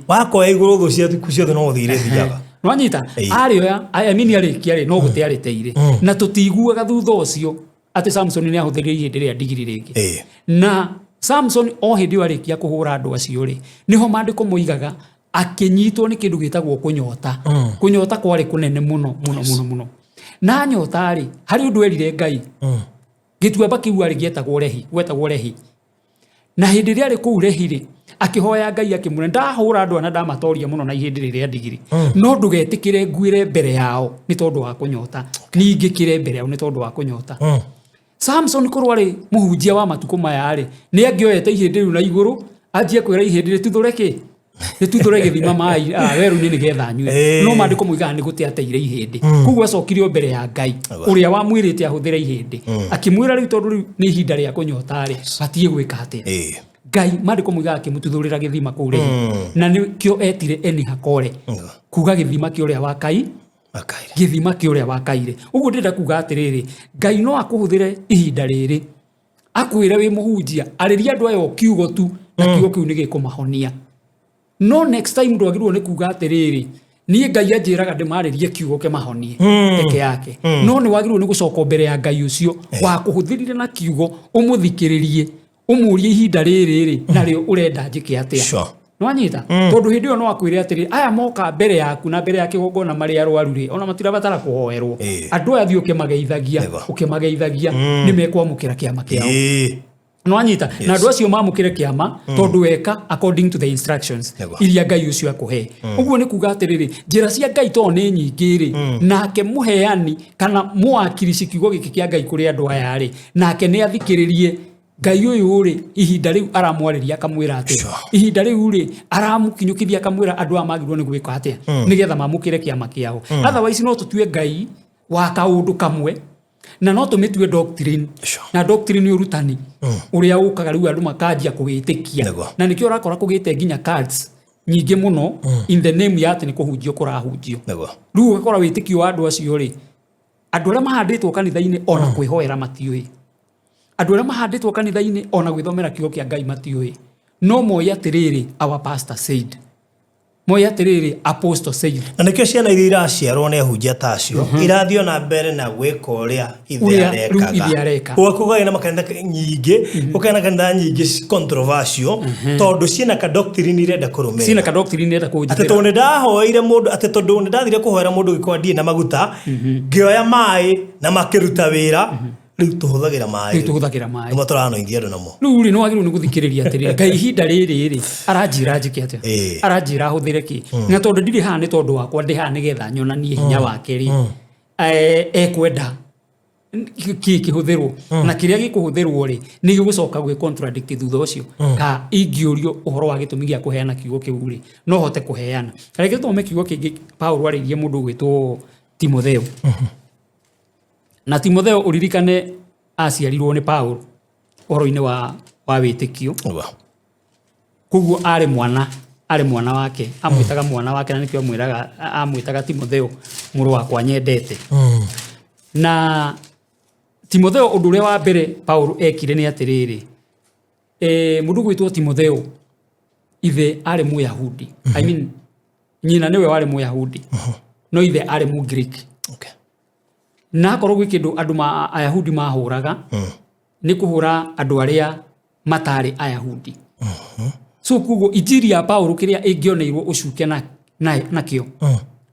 wakoya igũrũ thũ ciaku ciothe no gũthiĩ irĩthiaga. Nwanyita? Arĩoya, I mean arĩkia rĩ, no gũte arĩteire. Na tũtiguaga thutha ũcio atĩ Samson nĩ ahũthĩrire ihĩndĩ rĩa ndigiri rĩngĩ. Na Samson o hĩndĩ ĩyo arĩkia kũhũra andũ acio rĩ, nĩho maandĩko moigaga akĩnyitwo nĩ kĩndũ gĩtagwo kũnyota. Kũnyota kwarĩ kũnene mũno mũno mũno mũno. Na nyota rĩ, harĩ ũndũ erire Ngai. Gĩtuamba kĩu arĩ gĩetagwo Lehi, gwetagwo Lehi. Na hĩndĩ ĩrĩa arĩ kũu Lehi rĩ, akĩhoya Ngai akĩmwĩra, ndahũra andũ aya na ndamatoria mũno na ihĩndĩ rĩrĩa rĩa ndigiri. No ndũgetĩkĩre nguĩre mbere yao nĩ tondũ wa kũnyota. Ningĩkĩre mbere yao nĩ tondũ wa kũnyota. Samson korwo arĩ mũhunjia wa matukũ maya rĩ, nĩ angĩoete ihĩndĩ rĩu na igũrũ, anjie kwĩra ihĩndĩ rĩtuthũre kĩ? Rĩtuthũre gĩthima maĩ, werũ-inĩ nĩgetha anyue. No maandĩko moigaga nĩ gũte ateire ihĩndĩ. Koguo acokire o mbere ya Ngai, ũrĩa wamwĩrĩte ahũthĩre ihĩndĩ. Akĩmwĩra rĩu tondũ rĩu nĩ ihinda rĩa kũnyota rĩ, batiĩ gwĩka atĩa? Ngai, maandĩko moigaga akĩmũtuthũrĩra gĩthima kũu Lehi. Na nĩkĩo etire Eni-Hakore. Kuga gĩthima kĩa ũrĩa wa Kai. Gĩthima kĩa ũrĩa wa Kaire. Ũguo ndĩrenda kuga atĩrĩrĩ, Ngai no akũhũthĩre ihinda rĩrĩ. Akwĩre wĩ mũhunjia, arĩria andũ aya o kiugo tu, na kiugo kĩu nĩ gĩkũmahonia. No next time ndwagĩrĩirwo nĩ kuga atĩrĩrĩ, niĩ Ngai anjĩraga ndĩmarĩrie kiugo kĩmahonie peke yake. No nĩ wagĩrĩirwo nĩ gũcoka mbere ya Ngai ũcio wakũhũthĩrire na kiugo, ũmũthikĩrĩrie, ũmũrie ihinda rĩrĩ rĩ, narĩo ũrenda njĩke atĩa. Nĩwanyita? Tondũ hĩndĩ ĩyo no akwĩre atĩrĩ, aya moka mbere yaku na mbere ya kĩgongona marĩ arwaru rĩ, ona matirabatara kũhoerwo. Andũ aya thiĩ ũkĩmageithagia, ũkĩmageithagia, nĩ mekwamũkĩra kĩama kĩao. Nĩwanyita? Na andũ acio mamũkĩre kĩama, tondũ weka according to the instructions iria Ngai ũcio akũhe. Ũguo nĩ kuga atĩrĩrĩ, njĩra cia Ngai tondũ nĩ nyingĩ rĩ, nake mũheani kana mũwakirici kiugo gĩkĩ kĩa Ngai kũrĩ andũ aya rĩ, nake nĩ athikĩrĩrie Ngai ũyũ rĩ, ihinda rĩu aramwarĩria akamwĩra atĩa? Ihinda rĩu rĩ, aramũkinyũkithia akamwĩra andũ aya magĩrĩirwo nĩ gwĩka atĩa? Nĩgetha mamũkĩre kĩama kĩao. Otherwise no tũtue Ngai wa kaũndũ kamwe, na no tũmĩtue doctrine. Na doctrine nĩ ũrutani ũrĩa ũkaga rĩu andũ makanjia kũwĩtĩkia. Na nĩkĩo ũrakora kũgĩte nginya cults nyingĩ mũno in the name ya atĩ nĩ kũhunjio kũrahunjio. Rĩu ũgakora wĩtĩkio wa andũ acio rĩ, andũ arĩa mahandĩtwo kanitha-inĩ ona kwĩhoera matiũĩ. Andũ arĩa mahandĩtwo kanitha-inĩ ona gwĩthomera kiugo kĩa Ngai matiũĩ. No moĩ atĩrĩrĩ, our pastor said. Moĩ atĩrĩrĩ, apostle said. Na nĩkĩo ciana iria iraciarwo nĩ ahunjia ta acio irathiĩ ona mbere na gwĩka ũrĩa ithe Ũrĩa rĩu arekaga. Ithe areka. Ũgakũgagĩa na makanitha nyingĩ, ũkagĩa na kanitha nyingĩ controversial, tondũ ciĩna ka doctrine irenda kũrũmĩrĩra. Ciĩna ka doctrine irenda atĩ kũnjĩtĩra. Tondũ nĩ ndahoeire mũndũ, atĩ tondũ nĩ ndathire kũhoera mũndũ gĩkorwo ndirĩ na maguta, ngĩoya maĩ na makĩruta wĩra, rĩu tũhũthagĩra maĩ. Rĩu tũhũthagĩra maĩ. Nĩmo tũranointhia andũ namo. Rĩu rĩ, nĩ wagĩrĩirwo nĩ gũthikĩrĩria atĩrĩrĩ, Ngai ihinda rĩrĩ rĩ aranjĩra njĩke atĩa, aranjĩra hũthĩre kĩ? Na tondũ ndirĩ haha nĩ tondũ wakwa, ndĩ haha nĩgetha nyonanie hinya wake rĩ, ekwenda kĩ kĩhũthĩrwo, na kĩrĩa gĩkũhũthĩrwo rĩ, nĩ gĩgũcoka gwĩ contradict thutha ũcio. Ka ingĩũrio ũhoro wa gĩtũmi gĩa kũheana kiugo kĩu rĩ, no hote kũheana. Reke tũthome kiugo kĩngĩ Paulo arĩirie mũndũ ũgwĩtwo Timotheo. Na Timotheo, ũririkane, aciarirwo nĩ Paulo ũhoro-inĩ wa wĩtĩkio. Koguo arĩ mwana wake, amwĩtaga mwana wake, na nĩkĩo amwĩraga, amwĩtaga Timotheo, mũrũ wakwa nyendete. Na Timotheo, ũndũ ũrĩa wa mbere Paulo ekire nĩ atĩrĩrĩ, mũndũ gwĩtwo Timotheo, ithe arĩ Mũyahudi, I mean, nyina nĩwe warĩ Mũyahudi, no ithe arĩ Mũgiriki. Na akorwo gwĩ kĩndũ andũ ma Ayahudi mahũraga, nĩ kũhũra andũ arĩa matarĩ Ayahudi. So koguo injiri ya Paulo, kĩrĩa ĩngĩoneirwo ũcuke nakĩo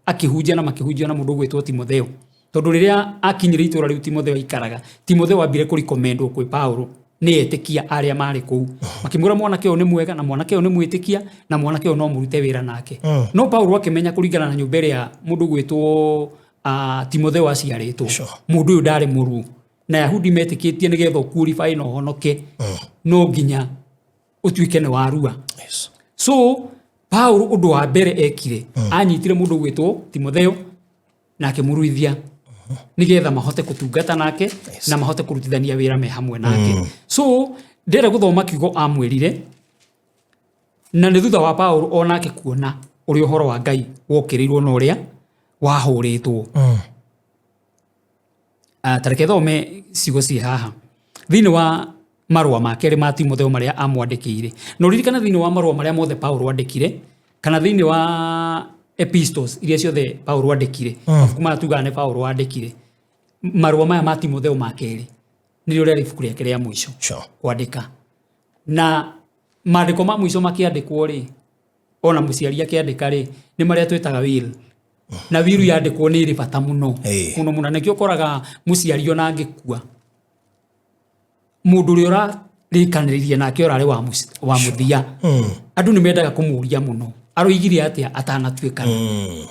akĩhunjia na makĩhunjia na mũndũ ũgwĩtwo Timotheo, tondũ rĩrĩa akinyire itũra rĩu Timotheo aikaraga, Timotheo ambire kũrecommendwo kwĩ Paulo nĩ etĩkia arĩa marĩ kũu, makĩmwĩra mwanake ũyũ nĩ mwega, na mwanake ũyũ nĩ mwĩtĩkia, na mwanake ũyũ no mũrute wĩra nake. No Paulo akĩmenya kũringana na nyũmba ĩrĩa mũndũ ũgwĩtwo Timotheo aciarĩtwo, mũndũ ũyũ ndarĩ mũruu, na Yahudi metĩkĩtie nĩgetha ũqualify na ũhonoke no nginya ũtuĩke nĩ warua. So Paulo ũndũ wa mbere ekire, anyitire mũndũ ũgwĩtwo Timotheo na akĩmũruithia nĩgetha mahote kũtungata nake na mahote kũrutithania wĩra me hamwe nake. So ndĩrenda gũthoma kiugo amwĩrire, na nĩ thutha wa Paulo onake kuona ũrĩa ũhoro wa Ngai wokĩrĩirwo na ũrĩa wahũrĩtwo. Ta reke thome ciugo ciĩ haha thĩinĩ wa marũa ma kerĩ ma Timotheo marĩa amwandĩkĩire. Na ũririkane, thĩinĩ wa marũa marĩa mothe Paulo andĩkire, kana thĩinĩ wa epistles iria ciothe Paulo andĩkire, mabuku maya tugaga nĩ Paulo andĩkire, marũa maya ma Timotheo ma kerĩ nĩrĩo rĩarĩ ibuku rĩake rĩa mũico kwandĩka. Na maandĩko ma mũico makĩandĩkwo rĩ, ona mũciari akĩandĩka rĩ, nĩ marĩa twĩtaga will. Na will yandĩkwo nĩ ĩrĩ bata mũno mũno mũno. Nĩkĩo ũkoraga mũciari ona angĩkua, mũndũ ũrĩa ũrarĩkanĩrĩria nake ũrarĩ wa mũthia, andũ nĩ mendaga kũmũria mũno aroigire atĩa atanatuĩkana,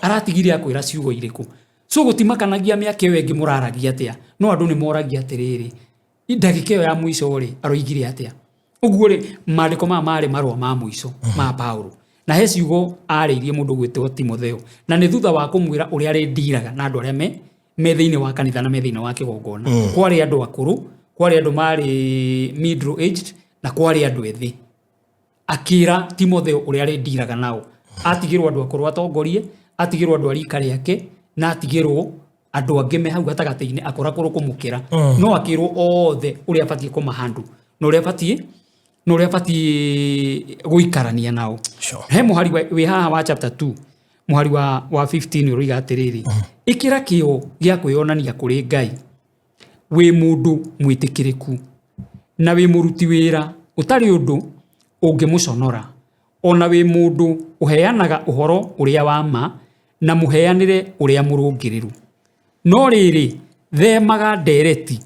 aratigire akwĩra ciugo irĩkũ. So gũtimakanagia mĩaka ĩyo ĩngĩ mũraragia atĩa, no andũ nĩ moragia atĩrĩrĩ, ndagĩka ĩyo ya mũico rĩ, aroigire atĩa? Ũguo rĩ, maandĩko maya marĩ marũa ma mũico ma Paulo, na he ciugo arĩirie mũndũ gwĩtwo Timotheo, na nĩ thutha wa kũmwĩra ũrĩa arĩndiraga na andũ arĩa me thĩinĩ wa kanitha na me thĩinĩ wa kĩgongona. Kwarĩ andũ akũrũ, kwarĩ andũ marĩ middle aged, na kwarĩ andũ ethĩ. Akĩra Timotheo ũrĩa arĩndiraga nao. Atigĩrwo andũ akũrũ atongorie, atigĩrwo andũ a rika rĩake, na atigĩrwo andũ angĩ me hau gatagatĩ-inĩ akũrakũrũ kũmũkĩra. No akĩrwo othe ũrĩa abatiĩ kũmahandle na ũrĩa abatiĩ gũikarania nao. He mũhari wĩ haha wa chapter 2, mũhari wa 15, ũroiga atĩrĩrĩ, ĩkĩra kĩo gĩa kwĩyonania kũrĩ Ngai wĩ mũndũ mwĩtĩkĩrĩku na wĩ mũruti wĩra ũtarĩ ũndũ ũngĩmũconora, ona wĩ mũndũ ũheanaga ũhoro ũrĩa wa ma na mũheanĩre ũrĩa mũrũngĩrĩru. No rĩrĩ, themaga ndereti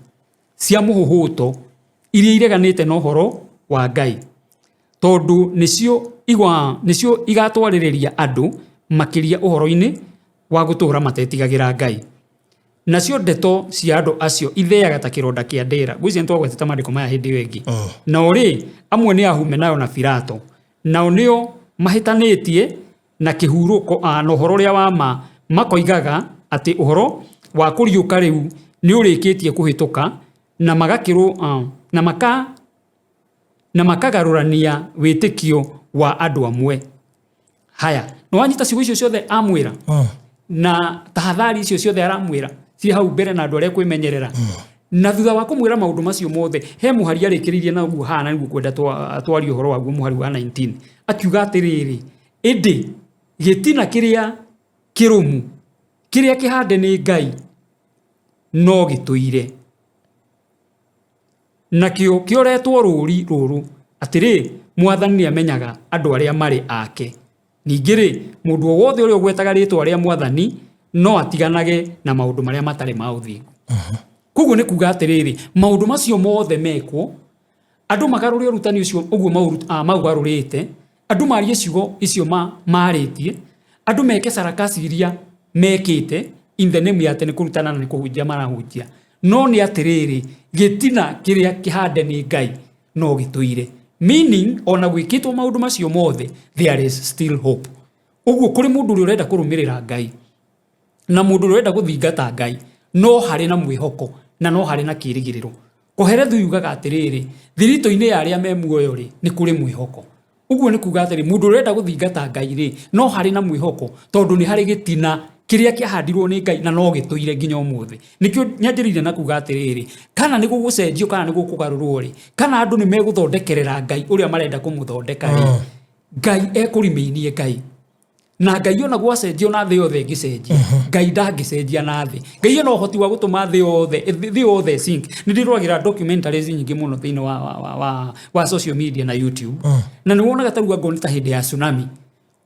cia mũhũhũto iria ireganĩte na ũhoro wa Ngai, tondũ nĩcio igatwarĩrĩria andũ makĩria ũhoro-inĩ wa gũtũũra matetigagĩra Ngai. Nacio ndeto cia andũ acio itheaga ta kĩronda kĩa ndĩra. Ngwĩciria nĩ twagwetete maandĩko maya hĩndĩ ĩyo ĩngĩ. Nao rĩ, amwe nĩ a Humenayo na Filato, nao nĩo mahĩtanĩtie na kĩhurũko na ũhoro ũrĩa wa ma, makoigaga atĩ ũhoro wa kũriũka rĩu nĩ ũrĩkĩtie kũhĩtũka, na magakĩrwo na maka na makagarũrania wĩtĩkio wa andũ amwe. Haya, nĩ wanyita ciugo icio ciothe amwĩra na tahadhari icio ciothe aramwĩra ciĩ hau mbere na andũ arĩa kwĩmenyerera. Na thutha wa kũmwĩra maũndũ macio mothe, he mũhari arĩkĩrĩirie naguo haha, na nĩguo kwenda twarie ũhoro waguo, mũhari wa 19, akiuga atĩrĩrĩ, ĩndĩ Gĩtina kĩrĩa kĩrũmu kĩrĩa kĩhande nĩ Ngai no gĩtũire, nakĩo kĩoretwo rũũri rũrũ atĩrĩ, Mwathani nĩ amenyaga andũ arĩa marĩ ake. Ningĩ rĩ, mũndũ o wothe ũrĩa ũgwetaga rĩtwa rĩa Mwathani no atiganage na maũndũ marĩa matarĩ ma ũthingu. Koguo nĩ kuga atĩrĩrĩ, maũndũ macio mothe mekwo, andũ magarũre ũrutani ũcio ũguo maũgarũrĩte, andũ marie ciugo icio marĩtie, andũ meke sarakasi iria mekĩte in the name ya atĩ nĩ kũrutana na nĩ kũhunjia marahunjia. No nĩ atĩrĩrĩ, gĩtina kĩrĩa kĩhande nĩ Ngai no gĩtũire. Meaning, ona gwĩkĩtwo maũndũ macio mothe, there is still hope. Ũguo kũrĩ mũndũ ũrĩa ũrenda kũrũmĩrĩra Ngai na mũndũ ũrĩa ũrenda gũthingata Ngai, no harĩ na mwĩhoko na no harĩ na kĩĩrĩgĩrĩro. Koherethu yugaga atĩrĩrĩ, thiritũ-inĩ ya arĩa me muoyo rĩ, nĩ kũrĩ mwĩhoko. Ũguo nĩ kuga atĩrĩ, mũndũ ũrĩa ũrenda gũthingata Ngai rĩ, no harĩ na mwĩhoko, tondũ nĩ harĩ gĩtina kĩrĩa kĩahandirwo nĩ Ngai na no gĩtũire nginya ũmũthĩ. Nĩkĩo nyanjĩrĩirie na kuga atĩrĩrĩ, kana nĩ gũgũcenjio kana nĩ gũkũgarũrwo rĩ, kana andũ nĩ megũthondekerera Ngai ũrĩa marenda kũmũthondeka rĩ, Ngai ekũrimĩinie Ngai. Na Ngai ona gwacenjio na thĩ yothe ĩngĩcenjia, Ngai ndangĩcenjia na thĩ. Ngai ena ũhoti wa gũtũma thĩ yothe sink. Nĩ ndĩroragĩra documentaries nyingĩ mũno thĩinĩ wa social media na YouTube. Na nĩ wonaga ta rĩu angorwo nĩ ta hĩndĩ ya tsunami,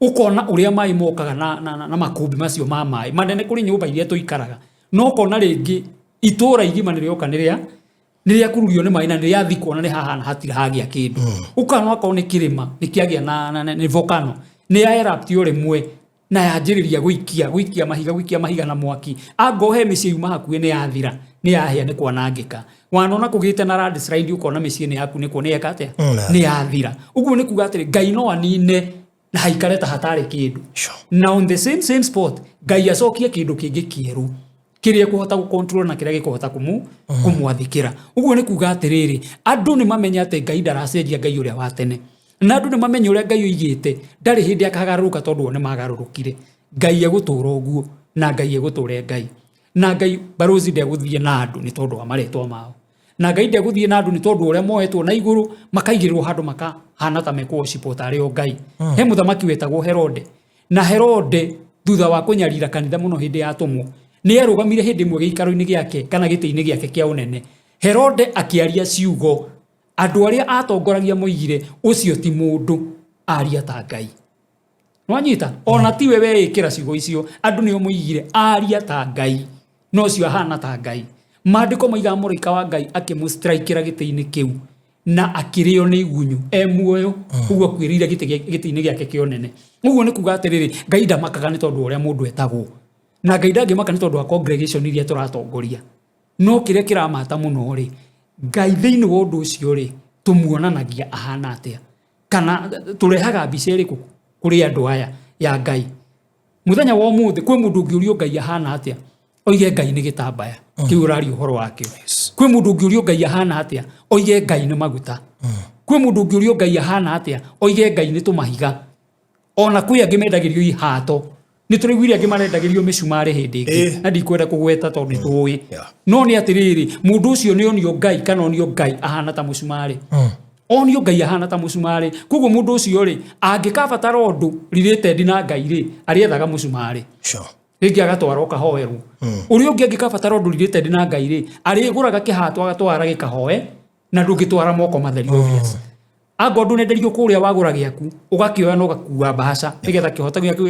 ũkona ũrĩa maĩ mokaga na makũmbĩ macio ma maĩ manene kũrĩ nyũmba iria tũikaraga, no ũkona rĩngĩ itũra igima nĩ rĩoka nĩ rĩakururio nĩ maĩ na nĩ rĩathikwo na nĩ hahana hatirĩ hagĩa kĩndũ. Ũkona okorwo nĩ kĩrĩma nĩ kĩagĩa na nĩ volcano nĩ ya erupt o rĩmwe na yanjĩrĩria gũikia mahiga na mwaki. Angorwo he mĩciĩ yuma hakuhĩ nĩ yathira, nĩ yahĩa, nĩ kwanangĩka. Wanona kũgĩte na landslide, ũkona mĩciĩ nĩ yakunĩkwo, nĩ yeka atĩa? Nĩ yathira. Ũguo nĩ kuga atĩrĩ, Ngai no anine na haikare ta hatarĩ kĩndũ. Na on the same spot Ngai acokie kĩndũ kĩngĩ kĩerũ kĩrĩa kũhota gũcontrol na kĩrĩa gĩkũhota kũmwathĩkĩra. Ũguo nĩ kuga atĩrĩrĩ, andũ nĩ mamenye atĩ Ngai ndaracenjia, Ngai ũrĩa wa tene. Na andũ nĩ mamenye ũrĩa Ngai oigĩte ndarĩ hĩndĩ akagarũrũka, tondũ o nĩ magarũrũkire. Ngai egũtũra ũguo na Ngai egũtũra Ngai. Na Ngai barozi ndegũthiĩ na andũ nĩ tondũ wa marĩtwa mao. Na Ngai ndegũthiĩ na andũ nĩ tondũ ũrĩa moetwo na igũrũ makaigĩrĩrwo handũ makahana ta mekũworshipwo tarĩ o Ngai. He mũthamaki wetagwo Herode. Na Herode thutha wa kũnyarira kanitha mũno hĩndĩ ya atũmwo, nĩ arũgamire hĩndĩ ĩmwe gĩikaro-inĩ gĩake kana gĩtĩ-inĩ gĩake kĩa ũnene. Herode akĩaria ciugo andũ arĩa atongoragia moigire ũcio ti mũndũ, aria ta Ngai. Nwanyita? Ona tiwe weĩkĩra ciugo icio, andũ nĩo moigire aria ta Ngai, no ũcio ahana ta Ngai. Maandĩko moigaga mũraika wa Ngai akĩmũstrikĩra gĩtĩ-inĩ kĩu na akĩrĩo nĩ igunyũ e muoyo, ũguo akuĩrĩire gĩtĩ-inĩ gĩake kĩa ũnene. Ũguo nĩ kuga atĩrĩrĩ, Ngai ndamakaga nĩ tondũ wa ũrĩa mũndũ etagwo, na Ngai ndangĩmaka nĩ tondũ wa congregation iria tũratongoria. No kĩrĩa kĩramata mũno rĩ, Ngai thĩinĩ wa ũndũ ũcio rĩ, tũmuonanagia ahana atĩa, kana tũrehaga mbica ĩrĩkũ kũrĩ andũ aya ya Ngai. Mũthenya wa ũmũthĩ kwĩ mũndũ ũngĩũrio Ngai ahana atĩa, oige Ngai nĩ gĩtambaya kĩu ũraria ũhoro wakĩo. Kwĩ mũndũ ũngĩũrio Ngai ahana atĩa, oige Ngai nĩ maguta. Kwĩ mũndũ ũngĩũrio Ngai ahana atĩa, oige Ngai nĩ tũmahiga. Ona kwĩ angĩ mendagĩrio ihato. Nĩ tũraiguire angĩ marendagĩrio mĩcumarĩ hĩndĩ ĩngĩ, na ndikwenda kũgweta tondũ nĩ tũĩ. No nĩ atĩrĩrĩ, mũndũ ũcio nĩ onio Ngai kana onio Ngai ahana ta mũcumarĩ. Onio Ngai ahana ta mũcumarĩ. Koguo mũndũ ũcio rĩ, angĩkabatara ũndũ related na Ngai rĩ, arĩethaga mũcumarĩ. Rĩngĩ agatwara ũkahoerwo. Ũrĩa ũngĩ angĩkabatara ũndũ related na Ngai rĩ, arĩgũraga kĩhato agatwara gĩkahoe, na ndũngĩtwara moko matheri obvious. Angorwo ndũnenderio kũrĩa wagũra gĩaku, ũgakĩoya na ũgakua mbaca nĩgetha kĩhoto gĩaku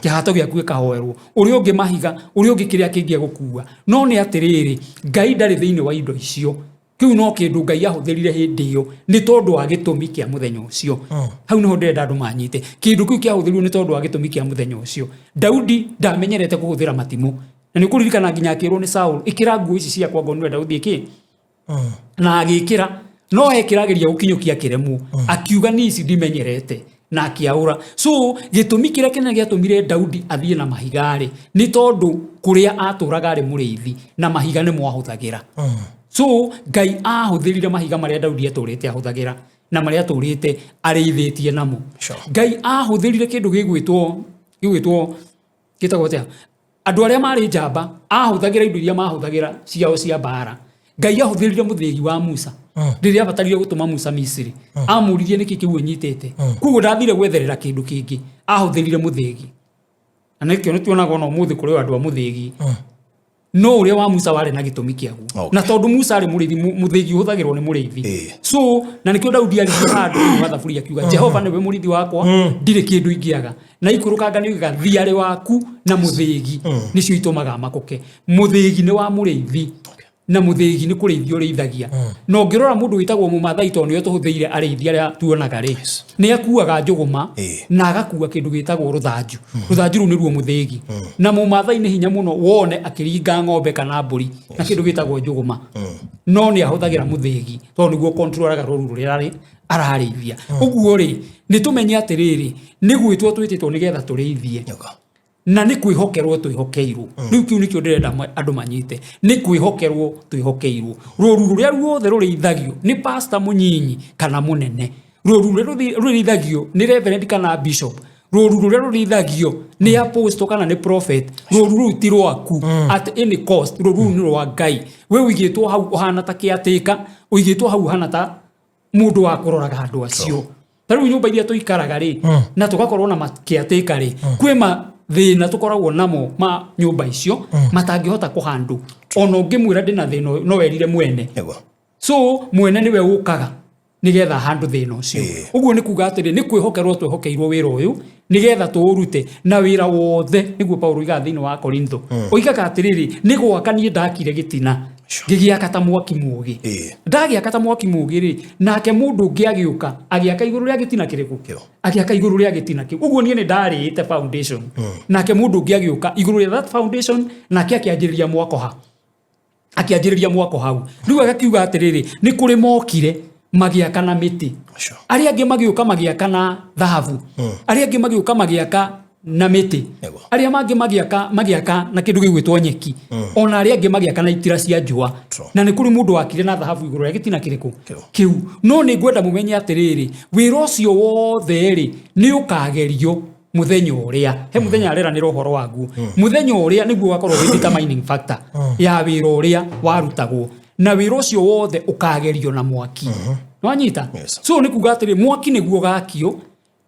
kĩhato gĩaku gĩkahoerwo. Ũrĩa ũngĩ mahiga, ũrĩa ũngĩ kĩrĩa kĩngĩ egũkua. No nĩ atĩrĩrĩ, Ngai ndarĩ thĩinĩ wa indo icio. Kĩu no kĩndũ Ngai ahũthĩrire hĩndĩ ĩyo nĩ tondũ wa gĩtũmi kĩa mũthenya ũcio. Hau nĩho ndĩrenda andũ manyite. Kĩndũ kĩu kĩahũthĩrirwo nĩ tondũ wa gĩtũmi kĩa mũthenya ũcio. Daudi ndamenyerete kũhũthĩra matimũ. Na nĩ ũkũririkana nginya akĩrwo nĩ Saul, ĩkĩra nguo ici ciakwa ngorwo nĩũrenda gũthiĩ kĩ? Na agĩkĩra, no ekĩra ageria gũkinyũkia kĩremwo, akiuga ni ici ndimenyerete, na akĩaũra. So gĩtũmi kĩrĩa kĩnene gĩatũmire Daudi athiĩ na mahiga rĩ, nĩ tondũ kũrĩa atũraga arĩ mũrĩithi na mahiga nĩmo ahũthagĩra. So Ngai ahũthĩrire mahiga marĩa Daudi atũrĩte ahũthagĩra na marĩa atũrĩte arĩithĩtie namo. Ngai ahũthĩrire kĩndũ gĩgwĩtwo gĩtagwo atĩa? Andũ arĩa marĩ njamba ahũthagĩra indo iria mahũthagĩra ciao cia mbara. Ngai ahũthĩrire mũthĩgi wa Musa rĩrĩa abatarire gũtũma Musa Misiri. Amũririe nĩkĩ kĩu ũnyitĩte. Koguo ndathire gwetherera kĩndũ kĩngĩ. Ahũthĩrire mũthĩgi, na nĩkĩo nĩtuonaga ona ũmũthĩ kũrĩ andũ a mũthĩgi, no ũrĩa wa Musa warĩ na gĩtũmi kĩaguo. Na tondũ Musa arĩ mũrĩithi, mũthĩgi ũhũthagĩrwo nĩ mũrĩithi. So na nĩkĩo Daudi aririe handũ thĩinĩ wa Thaburi akiuga, "Jehova nĩwe mũrĩithi wakwa, ndirĩ kĩndũ ingĩaga." Na ikũrũkanga nĩ oigaga thiarĩ waku na mũthĩgi nĩcio itũmaga makũke. Mũthĩgi nĩ wa mũrĩithi, na mũthĩgi nĩ kũrĩithia ũrĩithagia. Na ũngĩrora mũndũ wĩtagwo Mũmathai, tondũ nĩwe tũhũthĩire arĩithi arĩa tuonaga rĩ, nĩ akuaga njũgũma na agakua kĩndũ gĩtagwo rũthanju. Rũthanju rũu nĩruo mũthĩgi. Na Mũmathai nĩ hinya mũno wone akĩringa ng'ombe kana mbũri na kĩndũ gĩtagwo njũgũma, no nĩ ahũthagĩra mũthĩgi tondũ nĩguo controlaga rũru rũrĩa ararĩithia. Ũguo rĩ, nĩ tũmenye atĩrĩrĩ, nĩ gwĩtwo twĩtĩtwo nĩgetha tũrĩithie na nĩ kwĩhokerwo twĩhokeirwo. Rĩu kĩu nĩkĩo ndĩrenda andũ manyite, nĩ kwĩhokerwo twĩhokeirwo. Rũru rũrĩa ruothe rũrĩithagio nĩ pastor mũnyinyi kana mũnene, rũru rũrĩa rũrĩithagio nĩ reverend kana bishop, rũru rũrĩa rũrĩithagio nĩ apostle kana nĩ prophet, rũru rũu ti rwaku at any cost. Rũru rũu nĩ rwa Ngai. We ũigĩtwo hau ũhana ta kĩatĩka, ũigĩtwo hau ũhana ta mũndũ wa kũroraga andũ acio. Ta rĩu nyũmba iria tũikaraga rĩ, na tũgakorwo na makĩatĩka rĩ, kwĩ mathĩna tũkoragwo namo ma nyũmba icio matangĩhota kũhandũ. Ona ũngĩmwĩra ndĩna thĩna ũyũ, no werire mwene. So mwene nĩwe ũkaga nĩgetha handũ thĩna ũcio. Ũguo nĩ kuga atĩrĩ, nĩ kwĩhokerwo twehokeirwo wĩra ũyũ nĩgetha tũũrute. Na wĩra wothe, nĩguo Paulo oigaga thĩinĩ wa Korintho, oigaga atĩrĩrĩ, nĩ gwaka niĩ ndakire gĩtina, ngĩgĩaka ta mwaki mũũgĩ. Ndagĩaka ta mwaki mũũgĩ rĩ, nake mũndũ ũngĩ agĩũka agĩaka igũrũ rĩa gĩtina kĩrĩkũ? Kĩo. Agĩaka igũrũ rĩa gĩtina kĩu. Ũguo niĩ nĩ ndarĩĩte foundation, nake mũndũ ũngĩ agĩũka igũrũ rĩa that foundation, nake akĩanjĩrĩria mwako ha akĩanjĩrĩria mwako hau. Rĩu agakiuga atĩrĩrĩ, nĩ kũrĩ mokire magĩaka na mĩtĩ, arĩa angĩ magĩũka magĩaka na thahabu, arĩa angĩ magĩũka magĩaka na mĩtĩ, arĩa mangĩ magĩaka na kĩndũ gĩgwĩtwo nyeki, ona arĩa angĩ magĩaka na itira cia njũa. Na nĩ kũrĩ mũndũ wakire na thahabu igũrũ rĩa gĩtina kĩrĩkũ? Kĩu. Kĩu. No nĩ ngwenda mũmenye atĩrĩrĩ, wĩra ũcio wothe rĩ, nĩ ũkagerio mũthenya ũrĩa, he mũthenya areranĩra ũhoro waguo. Mũthenya ũrĩa nĩguo ũgakorwo wĩ determining factor ya wĩra ũrĩa warutagwo, na wĩra ũcio wothe ũkagerio na mwaki. Nĩwanyita? Yes. So nĩ kuga atĩrĩ, mwaki nĩguo ũgakio,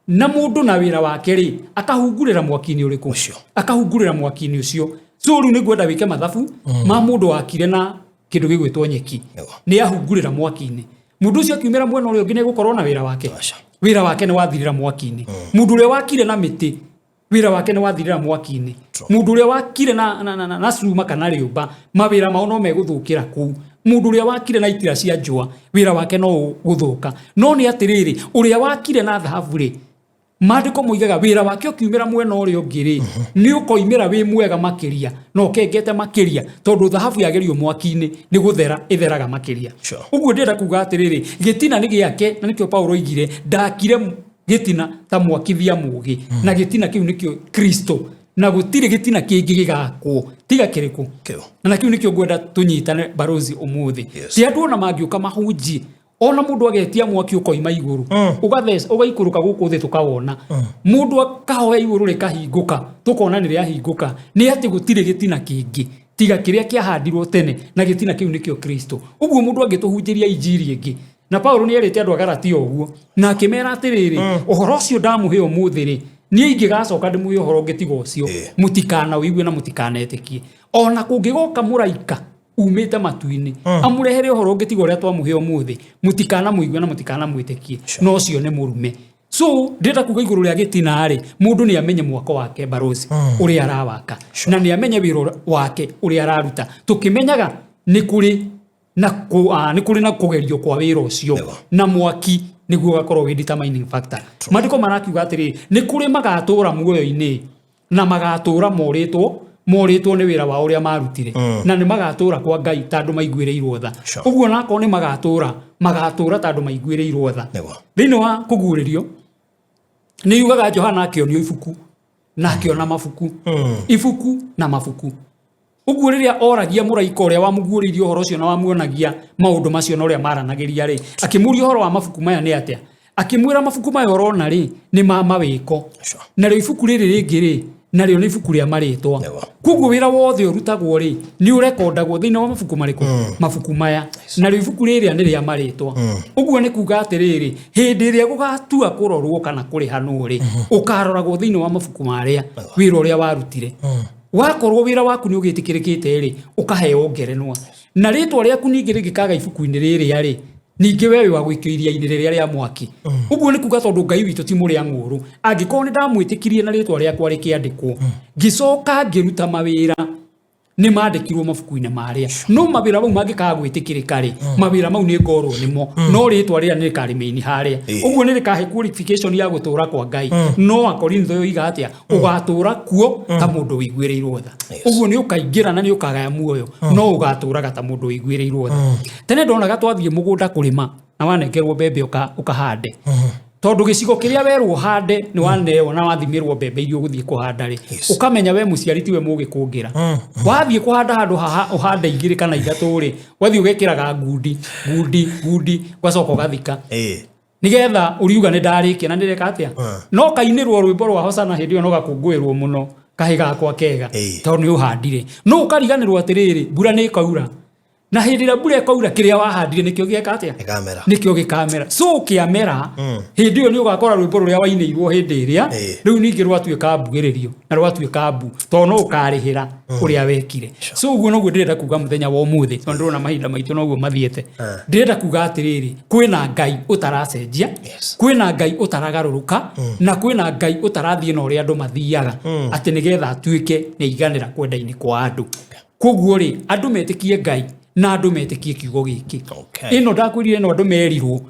na mũndũ na wĩra wake rĩ, akahungurĩra mwaki-inĩ ũrĩkũ? Ũcio. Akahungurĩra mwaki-inĩ ũcio. So rĩu nĩ ngwenda wĩke mathabu ma mũndũ wakire na kĩndũ gĩgwĩtwo nyeki. Nĩ ahungurĩra mwaki-inĩ. Mũndũ ũcio akiumĩra mwena ũrĩa ũngĩ, nĩ egũkorwo na wĩra wake? Aca. Wĩra wake nĩ wathirĩra mwaki-inĩ. Mũndũ ũrĩa wakire na mĩtĩ, wĩra wake nĩ wathirĩra mwaki-inĩ. Mũndũ ũrĩa wakire na cuma kana rĩũmba, mawĩra mao no megũthũkĩra kũu. Mũndũ ũrĩa wakire na itira cia njũa, wĩra wake no ũgũthũka. No nĩ atĩrĩrĩ, ũrĩa wakire na thahabu rĩ, maandĩko moigaga wĩra wake ũkiumĩra mwena ũrĩa ũngĩ rĩ, nĩ ũkoimĩra wĩ mwega makĩria na ũkengete makĩria, tondũ thahabu yagerio mwaki-inĩ nĩ gũthera ĩtheraga makĩria. Ũguo ndĩrenda kuga atĩrĩrĩ, gĩtina nĩ gĩake, na nĩkĩo Paulo oigire, "Ndakire gĩtina ta mwakithia mũũgĩ," na gĩtina kĩu nĩkĩo Kristo, na gũtirĩ gĩtina kĩngĩ gĩgakwo tiga kĩrĩkũ? Kĩu. Na kĩu nĩkĩo ngwenda tũnyitane, barozi, ũmũthĩ. Ti andũ ona mangĩũka mahunjie, ona mũndũ agetia mwaki ũkoima igũrũ, ũgatheca ũgaikũrũka gũkũ thĩ tũkawona, mũndũ akahoya igũrũ rĩkahingũka tũkona nĩ rĩahingũka, nĩ atĩ gũtirĩ gĩtina kĩngĩ tiga kĩrĩa kĩahandirwo tene, na gĩtina kĩu nĩkĩo Kristo. Ũguo mũndũ angĩtũhunjĩria injiri ĩngĩ, na Paulo nĩ erĩte andũ a Galatia ũguo na akĩmera atĩrĩrĩ, ũhoro ũcio ndamũhe ũmũthĩ rĩ, niĩ ingĩgacoka ndĩmũhe ũhoro ũngĩ tiga ũcio, mũtikana ũigue na mũtikanetĩkie, ona kũngĩgoka mũraika umĩte matu-inĩ amũrehere ũhoro ũngĩ tiga ũrĩa twamũhe ũmũthĩ, mũtikanamũigue na mũtikanamwĩtĩkie, no ũcio nĩ mũrume. So ndĩrenda kuga igũrũ rĩa gĩtina rĩ, mũndũ nĩ amenye mwako wake, barozi, ũrĩa arawaka, na nĩ amenye wĩra wake ũrĩa araruta, tũkĩmenyaga nĩ kũrĩ na nĩ kũrĩ na kũgerio kwa wĩra ũcio na mwaki, nĩguo ũgakorwo wĩ determining factor. Maandĩko marakiuga atĩrĩ, nĩ kũrĩ magatũra muoyo-inĩ na magatũra morĩtwo nĩ wĩra wao ũrĩa marutire, na nĩ magatũra kwa Ngai ta andũ maiguĩrĩirwo tha. Ũguo nakorwo nĩ magatũra ta andũ maiguĩrĩirwo tha. Thĩinĩ wa Kũguũrĩrio nĩ yugaga Johana akĩonio ibuku na akĩona mabuku, ibuku na mabuku. Ũguo rĩrĩa oragia mũraika ũrĩa wamũguũrĩirie ũhoro ũcio na wamuonagia maũndũ macio na ũrĩa maranagĩria rĩ, akĩmũria ũhoro wa mabuku maya nĩ atĩa, akĩmwĩra mabuku maya ũrona rĩ, nĩ ma mawĩko, narĩo ibuku rĩrĩ rĩngĩ rĩ, Narĩo nĩ ibuku rĩa marĩtwa. Nĩguo. Koguo wĩra wothe ũrutagwo rĩ, nĩ ũrekondagwo thĩinĩ wa mabuku marĩkũ? Mabuku maya. Narĩo ibuku rĩrĩa nĩ rĩa marĩtwa. Ũguo nĩ kuga atĩrĩrĩ, hĩndĩ ĩrĩa gũgatua kũrorwo kana kũrĩhanwo rĩ, ũkaroragwo thĩinĩ wa mabuku marĩa wĩra ũrĩa warutire. Wakorwo wĩra waku nĩ ũgĩtĩkĩrĩkĩte rĩ, ũkaheo ngerenwa. Na rĩtwa rĩaku ningĩ rĩngĩkaga ibuku-inĩ rĩrĩa rĩ, ningĩ we wĩ wa gũikio iria-inĩ rĩrĩa rĩa mwaki. Ũguo nĩ kuga tondũ Ngai witũ ti mũrĩa ng'ũrũ, angĩkorwo nĩ ndamwĩtĩkirie na rĩtwa rĩakwa rĩkĩandĩkwo, ngĩcoka ngĩruta mawĩra, nĩ mandĩkirwo mabuku-inĩ marĩa. No mawĩra mau mangĩkaga gwĩtĩkĩrĩka rĩ, mawĩra mau nĩ ngorwo nĩmo. No rĩtwa rĩrĩa nĩ rĩkaremain harĩa. Ũguo nĩ rĩkahe qualification ya gũtũra kwa Ngai. No Akorintho yoiga atĩa? Ũgatũra kuo ta mũndũ ũiguĩrĩirwo tha. Ũguo nĩ ũkaingĩra na nĩ ũkagaya muoyo, no ũgatũraga ta mũndũ ũiguĩrĩirwo tha. Tene ndonaga twathiĩ mũgũnda kũrĩma na wanengerwo mbembe ũkahande. Tondũ gĩcigo kĩrĩa werwo ũhande nĩ waneo na wathimĩrwo mbembe iria ũgũthiĩ kũhanda rĩ, ũkamenya we mũciari tiwe mũgĩ kũngĩra. Wathiĩ kũhanda handũ haha ũhande 2 kana 3 rĩ, wathiĩ ũgekĩraga ngundi, ngundi, ngundi, ũgacoka ũgathika. Nĩgetha ũriuga nĩ ndarĩkia na nĩreka atĩa? No kainĩrwo rwĩmbo rwa Hosana hĩndĩ ĩyo no gakũngũĩrwo mũno kahĩ gakwa kega, tondũ nĩ ũhandire. No ũkariganĩrwo atĩrĩrĩ, mbura nĩ ĩkaura. Na hĩndĩ ĩrĩa mbura ĩkaura kĩrĩa wahandire nĩkĩo gĩeka atĩa? Gĩkamera. Nĩkĩo gĩkamera. So kĩamera, hĩndĩ ĩyo nĩ ũgakora rwĩmbo rũrĩa wainĩirwo hĩndĩ ĩrĩa, rĩu ningĩ rwatuĩka mbugĩrĩrio na rwatuĩka mbu, tondũ no ũkarĩhĩra ũrĩa wekire. So ũguo noguo ndĩrenda kuga mũthenya wa ũmũthĩ, tondũ ndĩrona mahinda maitũ noguo mathiĩte. Ndĩrenda kuga atĩrĩrĩ, kwĩna Ngai ũtaracenjia, kwĩna Ngai ũtaragarũrũka, na kwĩna Ngai ũtarathiĩ na ũrĩa andũ mathiaga, atĩ nĩgetha atuĩke nĩ aiganĩra kwenda-inĩ kwa andũ. Koguo rĩ, andũ metĩkie Ngai na andũ metĩkie kiugo gĩkĩ. Ĩno ndakwĩrire no andũ merirwo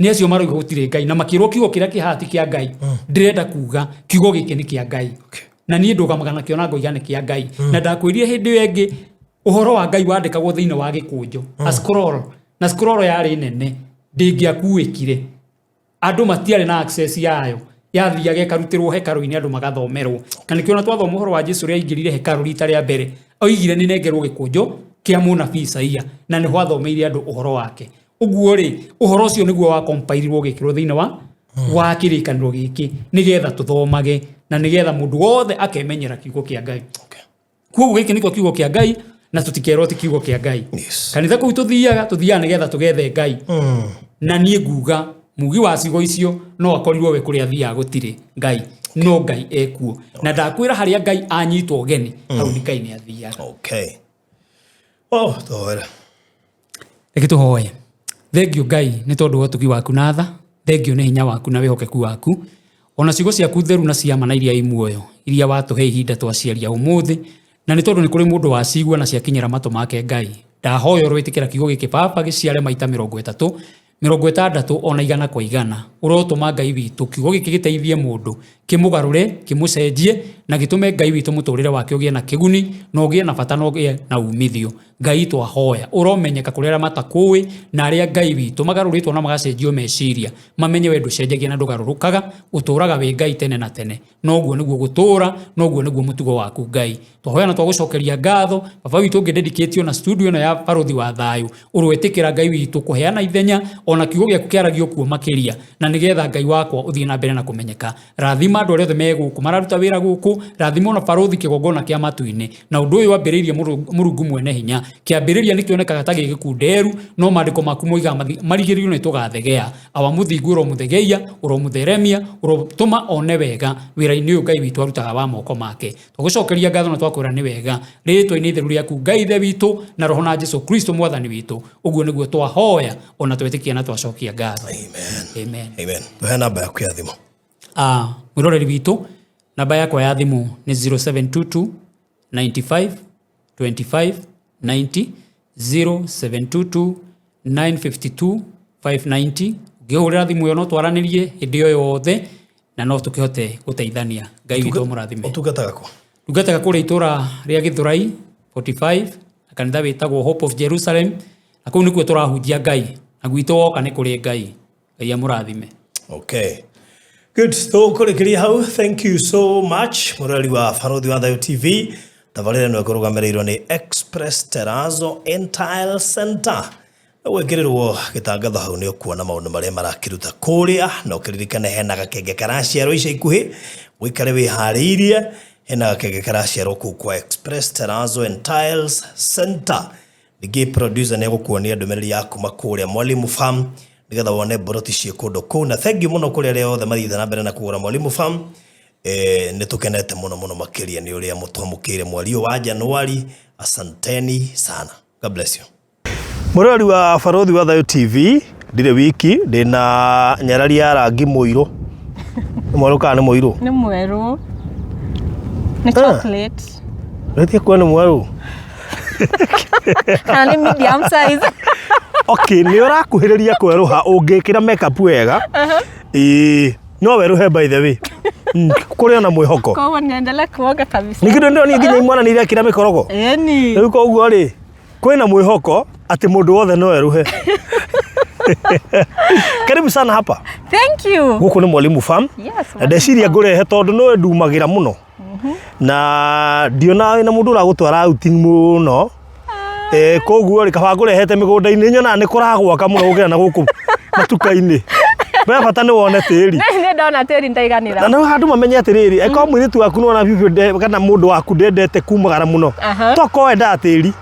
nĩ acio marauga gũtirĩ Ngai, na makĩrwo kiugo kĩrĩa kĩ haha ti kĩa Ngai. Ndĩrenda kuga kiugo gĩkĩ nĩ kĩa Ngai. Na niĩ ndũgamaga nakĩo na ngoiga nĩ kĩa Ngai. Na ndakwĩrire hĩndĩ ĩyo ĩngĩ ũhoro wa Ngai wandĩkagwo thĩinĩ wa gĩkũnjo, a scroll, na scroll yarĩ nene, ndĩngĩakuĩkire. Andũ matiarĩ na access yayo, yathiaga ĩkarutĩrwo hekarũ-inĩ andũ magathomerwo. Na nĩkĩo ona twathoma ũhoro wa Jesu ũrĩa aingĩrire hekarũ rita rĩa mbere, oigire nĩ nengerwo gĩkũnjo kĩa mũnabii Isaia, na nĩho athomeire andũ ũhoro wake. Ũguo rĩ, ũhoro ũcio nĩguo wa compile-irwo ũgĩkĩrwo thĩinĩ wa kĩrĩkanĩro gĩkĩ, nĩgetha tũthomage na nĩgetha mũndũ wothe akemenyera kiugo kĩa Ngai. Koguo gĩkĩ nĩkĩo kiugo kĩa Ngai, na tũtikerwo ti kiugo kĩa Ngai. Kanitha kũu tũthiaga, tũthiaga nĩgetha tũgethe Ngai. Na niĩ nguga mugi wa ciugo icio no akorirwo we kũrĩa athiaga gũtirĩ Ngai, no Ngai ekuo. Na ndakwĩra harĩa Ngai anyitwo ũgeni, hau nĩ Ngai nĩ athiaga. Oh, tũhoere. Reke tũhoe. Thengio Ngai nĩ tondũ wa ũtugi waku na tha, thengio nĩ hinya waku na wĩhokeku waku, ona ciugo ciaku theru na cia ma na iria i muoyo, iria watũhe ihinda twaciaria ũmũthĩ, na nĩ tondũ nĩ kũrĩ mũndũ wacigua na ciakinyĩra matũ make Ngai. Ndahoya ũroĩtĩkĩra kiugo gĩkĩ Baba gĩciare maita 30, 60 ona 100 kwa 100. Ũrotũma Ngai witũ kiugo gĩkĩ gĩteithie mũndũ, kĩmũgarũre, kĩmũcenjie, na gĩtũme Ngai witũ mũtũrĩre wake ũgĩe na kĩguni, na ũgĩe na bata na ũgĩe na umithio. Ngai twahoya ũromenyeka kũrĩ arĩa matakũĩ na arĩa Ngai witũ magarũrĩtwo na magacenjio meciria, mamenye we ndũcenjagia na ndũgarũrũkaga, ũtũraga wĩ Ngai tene na tene. Noguo nĩguo gũtũra, noguo nĩguo mũtugo waku Ngai. Twahoya na twagũcokeria ngatho, Baba witũ ũngĩ dedicate na studio ĩno ya Barũthi wa Thayũ, ũroĩtĩkĩra Ngai witũ kũheana ithenya ona kiugo gĩaku kĩaragio kuo makĩria, na nĩgetha Ngai wakwa ũthiĩ na mbere na kũmenyeka. Rathima andũ arĩa othe me gũkũ mararuta wĩra gũkũ, rathima ona barũthi kĩgongona kĩa matu-inĩ, na ũndũ ũyũ wambĩrĩirie Mũrungu mwene hinya. Kĩambĩrĩria nĩ kĩonekaga ta gĩ gĩkunderu, no maandĩko maku moigaga marigĩrĩrio nĩ tũgathegea. Awa mũthingu ũromũthegeia, ũromũtheremia, ũrotũma one wega wĩra-inĩ ũyũ Ngai witũ arutaga wa moko make. Twagũcokeria ngatho na twakwĩra nĩ wega, rĩĩtwa-inĩ itheru rĩaku Ngai Ithe witũ na Roho na Jesu Kristo Mwathani witũ. Ũguo nĩguo twahoya ona twetĩkia na twacokia ngatho. Amen. Amen. Amen. Tũhe namba yaku ya thimũ. Mwĩroreri witũ, namba yakwa ya thimũ nĩ 0722 95 25 90, 0722 952 590. Ũngĩhũrĩra thimũ ĩyo no twaranĩrie hĩndĩ o yothe na no tũkĩhote gũteithania. Ngai witũ amũrathime. Ũtungataga kũ? Ndungataga kũrĩa itũra rĩa Gĩthũrai 45, na kanitha wĩtagwo Hope of Jerusalem, na kũu nĩkuo tũrahunjia Ngai, na gwitũ woka nĩ kũrĩ Ngai. Ngai amũrathime. Okay. Good. Tũkũrĩkĩria hau. Thank you so much. Mũrori wa Barũthi wa Thayũ TV. Tabarĩra ĩno ĩkũrũgamĩrĩirwo nĩ Express Terrazzo and Tile Center. Na gwĩkĩrĩrwo gĩtangatho hau nĩ ũkuona maũndũ marĩa marakĩruta kũrĩa, na ũkĩririkane hena gakenge karaciarwo ica ikuhĩ. Ũikare wĩharĩirie, hena gakenge karaciarwo kũu kwa Express Terrazzo and Tiles Center. Ningĩ producer nĩ egũkuonia ndũmĩrĩri ya kuma kũrĩa Mwalimu Farm nĩgetha wone mburoti ciĩ kũndũ kũu. Na thengiũ mũno kũrĩ arĩa othe mathiĩte na mbere na kũgũra Mwalimu Farm. Nĩ tũkenete mũno mũno makĩria nĩ ũrĩa mũtwamũkĩire mweri ũyũ wa Januari. Asanteni sana. God bless you. Mũrori wa Barũthi wa Thayũ TV, ndirĩ wiki, ndĩna nyarari ya rangi mũirũ. Nĩ mwerũ kana nĩ mũirũ? Nĩ mwerũ. Nĩ chocolate. Wĩtie kuo nĩ mwerũ? Kana nĩ medium size. Okay, nĩ ũrakuhĩrĩria kwerũha ũngĩkĩra makeup wega. Ĩĩ, no werũhe by the way. Kũrĩ ona mwĩhoko. Koguo niendelee kuoga kabisa. Ningĩ ndĩronire nginya imwana nĩ irekĩra mĩkorogo. Ĩni. Rĩu koguo rĩ, kwĩna mwĩhoko atĩ mũndũ wothe no eruhe. Karibu sana hapa. Thank you. Gũkũ nĩ Mwalimu Farm. Yes. Na ndeciria ngũrehe tondũ nĩwe ndumagĩra mũno. Na ndionaga wĩna mũndũ ũragũtwara outing mũno. Eh, koguo rĩ kaba ngũrehete mĩgũnda-inĩ nyonaga nĩ kũragwaka mũno gũkĩra na gũkũ matuka-inĩ. We bata nĩ wone tĩri. Nĩ ndona tĩri ndaiganĩra. Na no handũ mamenye atĩrĩrĩ, angĩkorwo mũirĩtu waku nĩwona biũ biũ kana mũndũ waku ndendete kumagara mũno, tokorwo endaga tĩri,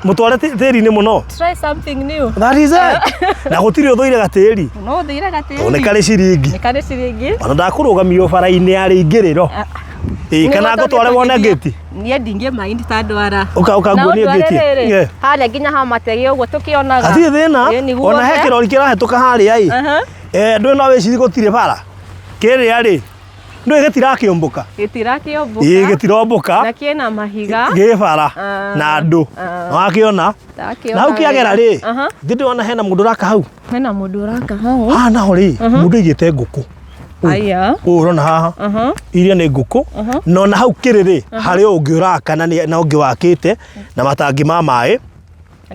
mũtware tĩri-inĩ mũno. Try something new. That is it. Na gũtirĩ ũthũire gatĩri. No ũthũire gatĩri. Tondũ nĩ karĩ ciringi. Nĩ karĩ ciringi. Ona ndakũrũgamio bara-inĩ ya rĩingĩrĩro. Ĩĩ kana ngũtware wone ngĩti. Niĩ ndingĩ mind ta ndwara. Ũka ũka nguonie ngĩti. Yeah. Harĩa nginya ha matege ũguo tũkĩonaga. Hatirĩ thĩna. Ona he kĩrori kĩrahĩtũka harĩa ĩ. Eh, ndũĩ no wĩcirie gũtirĩ bara. Kĩrĩa rĩ, ndũĩ gĩtirakĩũmbũka. Gĩtirakĩũmbũka. Ĩĩ gĩtirombũka. Na kĩna mahiga. Gĩ bara na andũ. Nĩwakĩona? Na hau kĩagera rĩ, ndĩ ndĩrona hena mũndũ ũraka hau. Hena mũndũ ũraka hau. Haha naho rĩ, mũndũ aigĩte ngũkũ. Aya. Ũũ ũrona haha. Iria nĩ ngũkũ. Na ona hau kĩrĩ rĩ, harĩ ũngĩ ũraka na na ũngĩ wakĩte na matangi ma maĩ.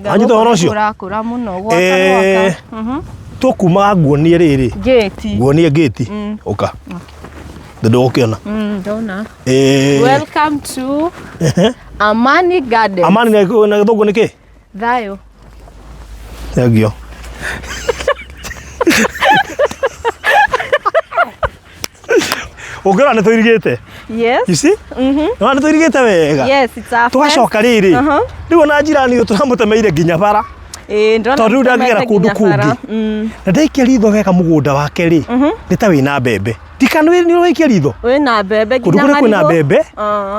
Wanyita ũhoro ũcio? Kũrakũra mũno gwaka gwaka. Tũkumaga nguonie rĩrĩ. Ngĩti. Nguonie ngĩti. Ũka. Ndũgũkĩona. Ndona. Welcome to Amani Gardens. Amani na gĩthũngũ nĩ kĩ? Thayũ. Thengio. Ũngĩrora nĩ tũirigĩte. Yes. You see? Nĩwona nĩ tũirigĩte wega. Yes, it's a Tũgacoka rĩrĩ. Rĩu ona njirani ũyũ tũramũtemeire nginya bara. Ĩĩ, ndĩrona Tondũ rĩu ndangĩgera mũtemete kũndũ nginya bara. kũngĩ. Na ndaikia ritho wega mũgũnda wake rĩ, nĩ ta wĩna mbembe. Ndikana nĩ ũraikia ritho. Wĩna mbembe Kũndũ nginya kũrĩa kwĩna marigũ. mbembe,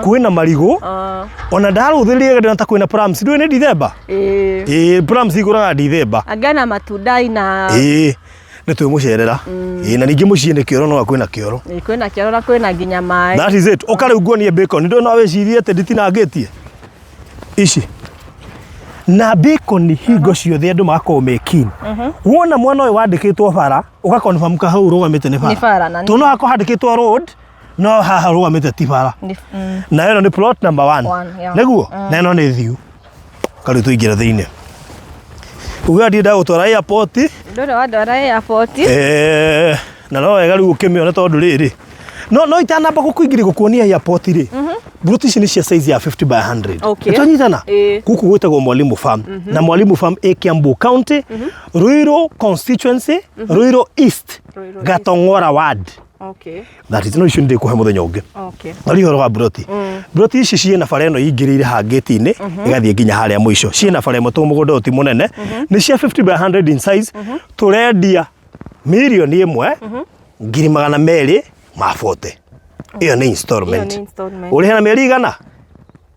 kwĩna marigũ, ona ndarũthĩrĩria ndĩrona ta kwĩna plums. Ndũĩ nĩ Dithemba? Ĩĩ. Ĩĩ, plums igũraga Dithemba. Anga na matunda ina. Ĩĩ, nĩ twĩmũcerera. Ĩĩ, na ningĩ mũciĩ nĩ kĩoro no kwĩna kĩoro. Ĩĩ, kwĩna kĩoro na kwĩna nginya maĩ. That is it. Ũka rĩu nguonie bacon. Ndũĩ no wĩcirie atĩ nditinangĩtie. Ici. Na bacon hingo ciothe andũ magakorwo me keen. Wona mwana ũyũ wandĩkĩtwo bara, ũga confirm ka hau ũrũgamĩte nĩ bara. Nĩ bara, na nĩ- Tondũ no hakorwo handĩkĩtwo road, no haha ũrũgamĩte ti bara. Nĩ- Na ĩno nĩ plot number one. One, yeah. Nĩguo? Na ĩno nĩ thiu. Karĩu tũingĩre thĩinĩ. Uga ndiĩ ndagũtwara airport. Ndũrĩ wandwara airport. Eh, na no wega rĩu ũkĩmĩone tondũ rĩrĩ no no itanamba gũkũingĩria gũkuonia airport rĩ mburuti ici nĩ cia size ya 50 by 100 Okay. nĩtwanyitana Ĩĩ. gũkũ gwĩtagwo Mwalimu Farm na Mwalimu Farm ĩ Kiambu County Ruiru constituency Ruiru East Ruiru East. Gatong'ora ward Okay. that is no icio ndĩkũhe mũthenya ũngĩ Okay. Arĩ ũhoro wa mburoti. Mburoti ici ciĩna bara ĩno ingĩrĩire haha ngĩti-inĩ ĩgathiĩ nginya harĩa mũico. Ciĩna bara ĩmwe tondũ mũgũnda ũyũ ti mũnene. Nĩ cia 50 by 100 in size. Tũrendia mirioni ĩmwe 240,000. Ĩyo nĩ installment. Ĩyo nĩ installment. Ũrĩhe na mĩeri igana?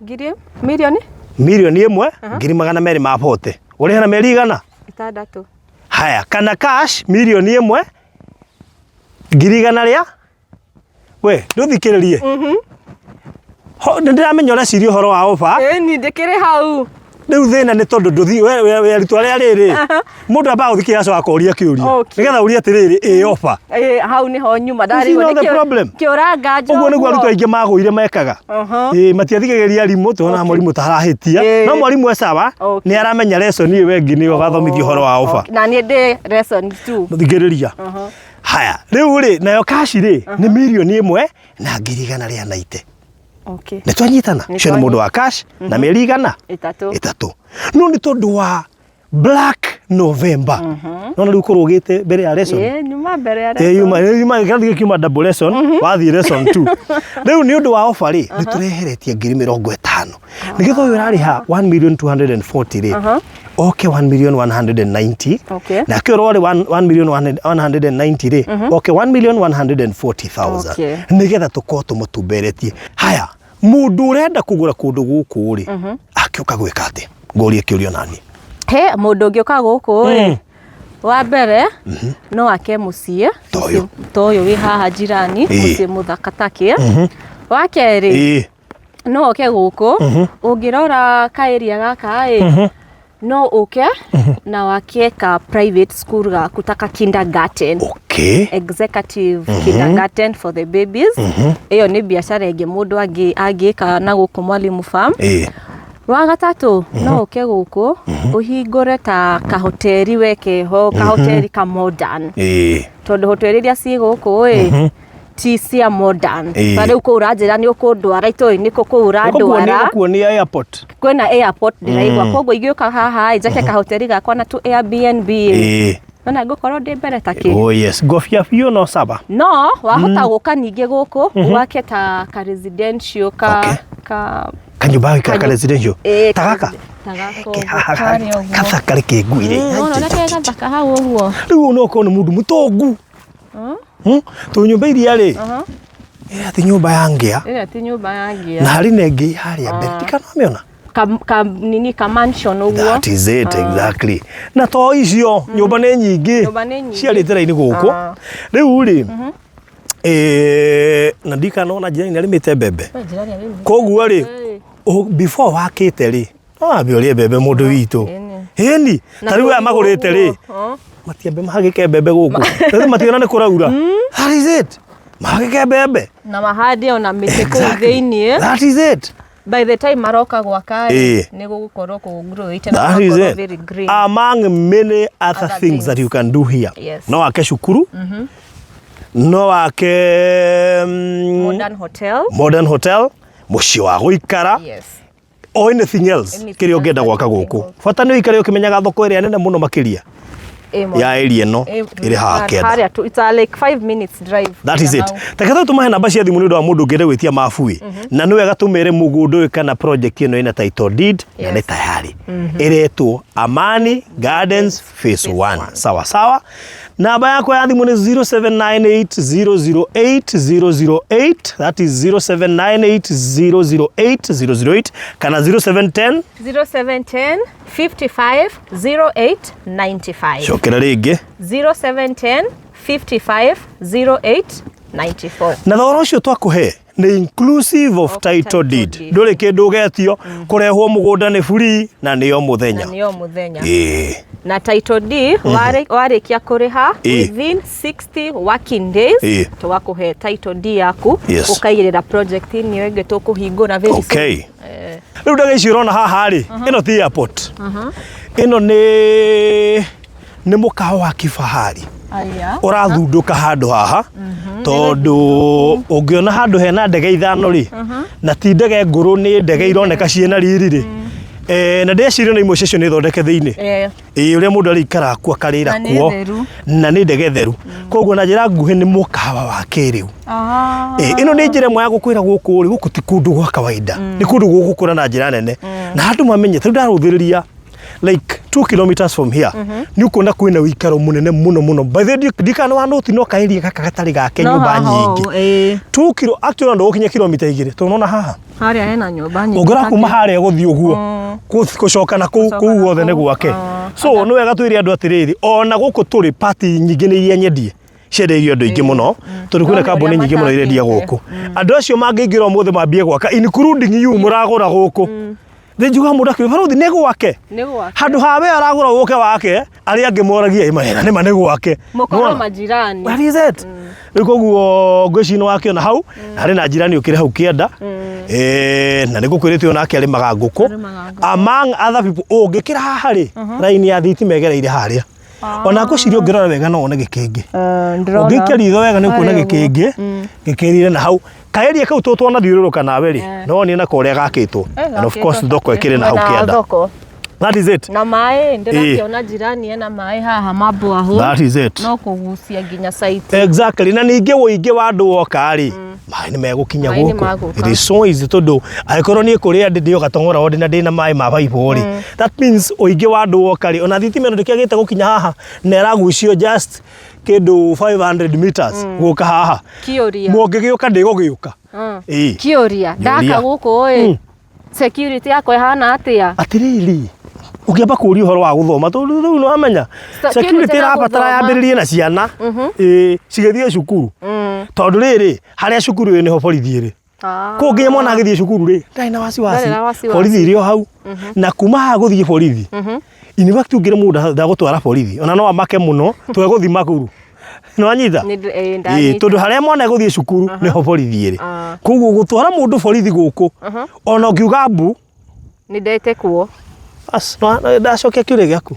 Ngiri mirioni Mirioni ĩmwe 240,000. Ũrĩhe na mĩeri igana? Itandatũ. Haya, kana cash mirioni ĩmwe ngiri igana rĩa we ndũthikĩrĩrie Ho- nĩ ndĩramenya ũreciria ũhoro wa oba Ĩni ndĩkĩrĩ hau. rĩu thĩna nĩ tondũ ndũthi we- we- we arutwo arĩa rĩrĩ mũndũ ambaga gũthikĩrĩria acoka akoria kĩũria Okay. nĩgetha ũrie atĩrĩrĩ ĩ oba Ĩ, hau nĩho nyuma You see ndarigwo now the problem? kĩũra nganja ũguo nĩguo arutwo aingĩ magũire mekaga Ĩ, matiathikagĩrĩria arimũ tũrona mwarimũ tarahĩtia Ĩ. no mwarimũ e sawa Okay. nĩ aramenya lesson ĩyo ĩngĩ nĩyo agathomithia ũhoro wa oba Na niĩ ndĩ lesson 2. thikĩrĩria haya rĩu rĩ nayo kaci rĩ nĩ mirioni ĩmwe na ngiri igana rĩa naite Okay. nĩ twanyitana Nĩ ũcio nĩ mũndũ wa cash na mĩeri igana Ĩtatũ. ĩtatũ no nĩ tondũ wa black November. Nona rĩu kũrũgĩte mbere ya lesson. Ĩĩ, nyuma mbere ya Ĩĩ, yuma yuma kĩrathi gĩkiuma double lesson wathiĩ lesson 2. Rĩu nĩ ũndũ wa offer rĩ nĩ tũreheretie 50,000. Nĩgetha ũyũ ũrarĩha 1,240,000 rĩ oke 1,190,000. Okay. Nake ũrĩa warĩ 1,190,000 rĩ oke 1,140,000. Okay. Nĩgetha tũkorwo tũmũtumberetie. Haya, mũndũ ũrenda kũgũra kũndũ gũkũ rĩ akĩũka gwĩka atĩa? Ngũrie kĩũria nani. He mũndũ ũngĩũka gũkũ rĩ wa mbere no ake mũciĩ Ta ũyũ. ta ũyũ wĩ haha jirani Ĩĩ. mũciĩ mũthaka takĩ wa kerĩ Ĩĩ. no oke gũkũ ũngĩrora kaĩria gaka ĩ no ũke na wake ka private school gaku ta ka kindergarten. Okay. Executive kindergarten for the babies. Ĩyo nĩ biacara ĩngĩ mũndũ angĩka na gũkũ Mwalimu Farm. Ĩĩ. Wa gatatũ no ũke gũkũ ũhingũre ta kahoteri weke ho kahoteri ka modern. Ĩĩ. Tondũ hoteri iria ciĩ gũkũ ĩ ti cia modern. Ĩĩ. Ta rĩu kũu ũranjĩra nĩ ũkũndwara itũĩ nĩkũ kũu ũrandwara. Gũkuonia airport. Kwĩna airport ndĩraigua koguo ingĩũka haha ĩ njake kahoteri gakwa na tu Airbnb ĩ Ĩĩ. nona ngũkorwo ndĩ mbere ta kĩ. Oh yes, ngobia biũ no saba. No wahota gũka ningĩ gũkũ wake ta ka residential ka Okay. ka Kanyũmba gũikara ka residential. Ĩĩ, Ta gaka. ta gaka Ke ũguo. haha Karĩa ũguo. gathaka reke ngwire. Wona ũrĩa ke gathaka hau ũguo. Rĩu no ũkorwo nĩ mũndũ mũtongu. Tondũ nyũmba iria rĩ ĩrĩa ti nyũmba ya ngĩa Ĩrĩa ti nyũmba ya ngĩa. na harĩ na ĩngĩ harĩa mbere ndikanamĩona. Ka nini ka mansion ũguo. That is it exactly. Na to icio nyũmba nĩ nyingĩ Nyũmba nĩ nyingĩ. ciarĩte raini gũkũ. Rĩu rĩ na ndikanona jirani nĩ arĩmĩte mbembe. Koguo rĩ before wakĩte rĩ no wambe ũrĩe mbembe mũndũ witũ. Ĩni ta rĩu aya magũrĩte rĩ matiambe mahagĩke mbembe gũkũ. Rĩu mationa nĩ kũraura. That is it. Mahagĩke mbembe. Na mahande ona mĩtĩ kũu thĩiniĩ. That is it. By the time maroka gwaka Ĩĩ. rĩ nĩ gũgũkorwo kũgrowĩte na That is gũgakorwo it. very green. Among many other Other things that you can do here. Yes. No wake cukuru. No wake Modern hotel. modern hotel, mũciĩ wa gũikara. Yes. Or anything else Anything kĩrĩa ũngĩenda else gwaka that you gũkũ. think of. Bata nĩ ũikare ũkĩmenyaga thoko ĩrĩa nene mũno makĩria Ĩĩ, ya area ĩno Ĩĩ, ĩrĩ haha kĩanda. harĩa tu it's a like 5 minutes drive. That is kuja it. hau. Reke tũ tũmahe namba cia thimũ nĩ ũndũ wa mũndũ ũngĩenda gwĩtia mabu ĩ. Na nĩ wega tũmere mũgũnda ũyũ kana project ĩno ĩna title deed na nĩ Yes. tayari. Ĩretwo Amani Gardens Phase 1. Sawa sawa. Namba yakwa ya thimũ nĩ 0798008008 that is 0798008008 kana 0710 0710 55 08 95. cokera rĩngĩ 0710 55 08 94. Na thogora ũcio twakũhe nĩ inclusive of title title deed. deed. Ndũrĩ kĩndũ ũgetio kũrehwo mũgũnda nĩ free na nĩyo mũthenya. Na nĩyo mũthenya. Ĩĩ. Na title deed warĩkia kũrĩha Ĩĩ. within 60 working days Ĩĩ. tũgakũhe title deed yaku Yes. ũkaigĩrĩra project-inĩ ĩyo ĩngĩ tũkũhingũra very soon. Okay. Rĩu ndege ici ũrona haha rĩ, ĩno ti airport. Ĩno nĩ mũkawa wa kifahari. Aya. Ũrathundũka handũ haha tondũ ũngĩona handũ hena ndege ithano rĩ na ti ndege ngũrũ nĩ ndege ironeka ciĩna riri rĩ na ndĩreciria na imwe ciacio nĩ thondeke thĩinĩ. Eh, Ĩĩ ũrĩa mũndũ arĩikaraga kuo akarĩra Na nĩ kuo theru. na nĩ ndege theru. Koguo na njĩra nguhĩ nĩ mũkawa wa kĩrĩu. Ĩĩ, ĩno nĩ njĩra ĩmwe ya gũkwĩra gũkũ rĩ gũkũ ti kũndũ gwa kawaida nĩ kũndũ gũgũkũra na njĩra nene na andũ mamenye tarĩu ndarũthĩrĩria like 2 kilometers from here nĩ ũkuona kwĩna ũikaro mũnene mũno mũno by the way ndikana wa nũti no kaĩria gaka gatarĩ gake No nyũmba haha nyingĩ ũũ, ĩĩ. 2 kilo actually ndũgũkinya kilomita igĩrĩ tondũ nona haha Harĩa hena nyũmba nyingĩ. ũngĩra kuma harĩa gũthiĩ ũguo gũcoka na kũu Gũcoka kũu na guothe nĩ kũu, gwake so nĩ wega twĩre andũ atĩrĩrĩ ona gũkũ tũrĩ party nyingĩ nĩ iria nyendie ciendeirio andũ aingĩ mũno tondũ kwĩna No, nĩ kambuni ũrĩa nyingĩ mũno irendia matakĩte. gũkũ andũ acio mangĩingĩra ũmũthĩ mambie gwaka including you mũragũra gũkũ nĩ njugaga mũndũ akiuga barũthi nĩ gwake Nĩ gwake. handũ ha we aragũra gũke wake arĩa angĩ moragia ĩ mahera nĩ ma nĩ gwake Mũkorwo Nĩwona? majirani. That is it. Rĩu koguo ngwĩciria nĩ wakĩona hau na harĩ na njirani ũkĩrĩ hau kĩanda na nĩ ngũkwĩrĩte onake arĩmaga ngũkũ Arĩmaga ngũkũ. among other people ũngĩkĩra haha rĩ raini ya thitima ĩgereire harĩa ona ngwĩciria ũngĩrora wega no wone gĩkĩngĩ ũngĩikia ritho wega nĩ ũkuona Harĩa ũguo. gĩkĩngĩ gĩkĩrire na hau kaeria kau tũtwanathiũrũrũka nawe rĩ no wonie nako ũrĩa gakĩtwo and of course thoko ĩkĩrĩ na hau kĩanda Thoko. That is it. Na maĩ ndĩrakĩona jirani ena maĩ haha mabwaho. That is it. No kũgucia nginya site. Exactly. Na ningĩ ũingĩ wa andũ woka rĩ, maĩ nĩ megũkinya Maĩ nĩ gũkũ. magũka. It is so easy tondũ angĩkorwo niĩ kũrĩa ndĩ ndĩo Gatong'ora ward na ndĩna maĩ ma baibũ rĩ, that means ũingĩ wa andũ woka rĩ, ona thitima ĩno ndĩkĩagĩte gũkinya haha na ĩragucio just kĩndũ 500 meters gũka haha. Kĩũria. Mũngĩgĩũka ndĩgũgĩũka. Ĩĩ. Kĩũria. Ndaka Njũria. gũkũ ĩ. Security yakwa ĩhana atĩa? Atiriri, ũngĩamba kũria ũhoro wa gũthoma tondũ rĩu nĩ wamenya security kĩndũ ĩrabatara gũthoma. yambĩrĩrie na ciana, ĩĩ, cigĩthiĩ cukuru, tondũ rĩrĩ harĩa cukuru ĩrĩ nĩho borithi ĩrĩ. Kũu nginya mwana agĩthiĩ cukuru rĩ, ndarĩ na wasiwasi. Ndarĩ na wasiwasi. Borithi ĩrĩ o hau, na kuma haha gũthiĩ borithi, in fact ũngĩre mũndũ ndagũtwara borithi ona no amake mũno twegũthiĩ Makuru, nĩwanyita? Ĩĩ, Ĩĩ, ndanyita. tondũ harĩa mwana egũthiĩ cukuru nĩho borithi ĩrĩ. Koguo gũtwara mũndũ borithi gũkũ, ona ũngiuga mbu. Nĩ ndetekwo. Bas, ndacokia kĩũria gĩaku.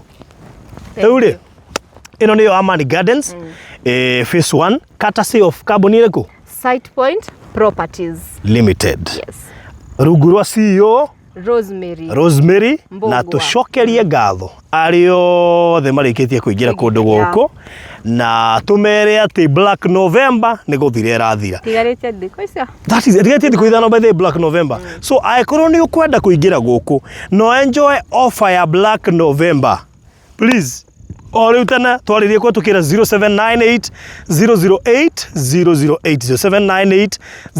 Rĩu rĩ, ĩno nĩyo Amani Gardens, phase 1, courtesy of kambuni ĩrĩkũ? Site Point Properties. Limited. Yes. Rungu rwa CEO Rosemary. Rosemary. Mbũgua. Na tũcokerie ngatho arĩa othe marĩkĩtie kũingĩra kũndũ gũkũ, na tũmere atĩ Black November nĩ gũthira ĩrathira. Tigarĩtie thikũ icio. That is tigarĩtie thikũ 5 by the Black November. So angĩkorwo nĩ ũkwenda kũingĩra gũkũ no enjoy offer ya Black November, please o rĩu tene twarĩrie kũhetũkĩra 0798 008 008, 0798 008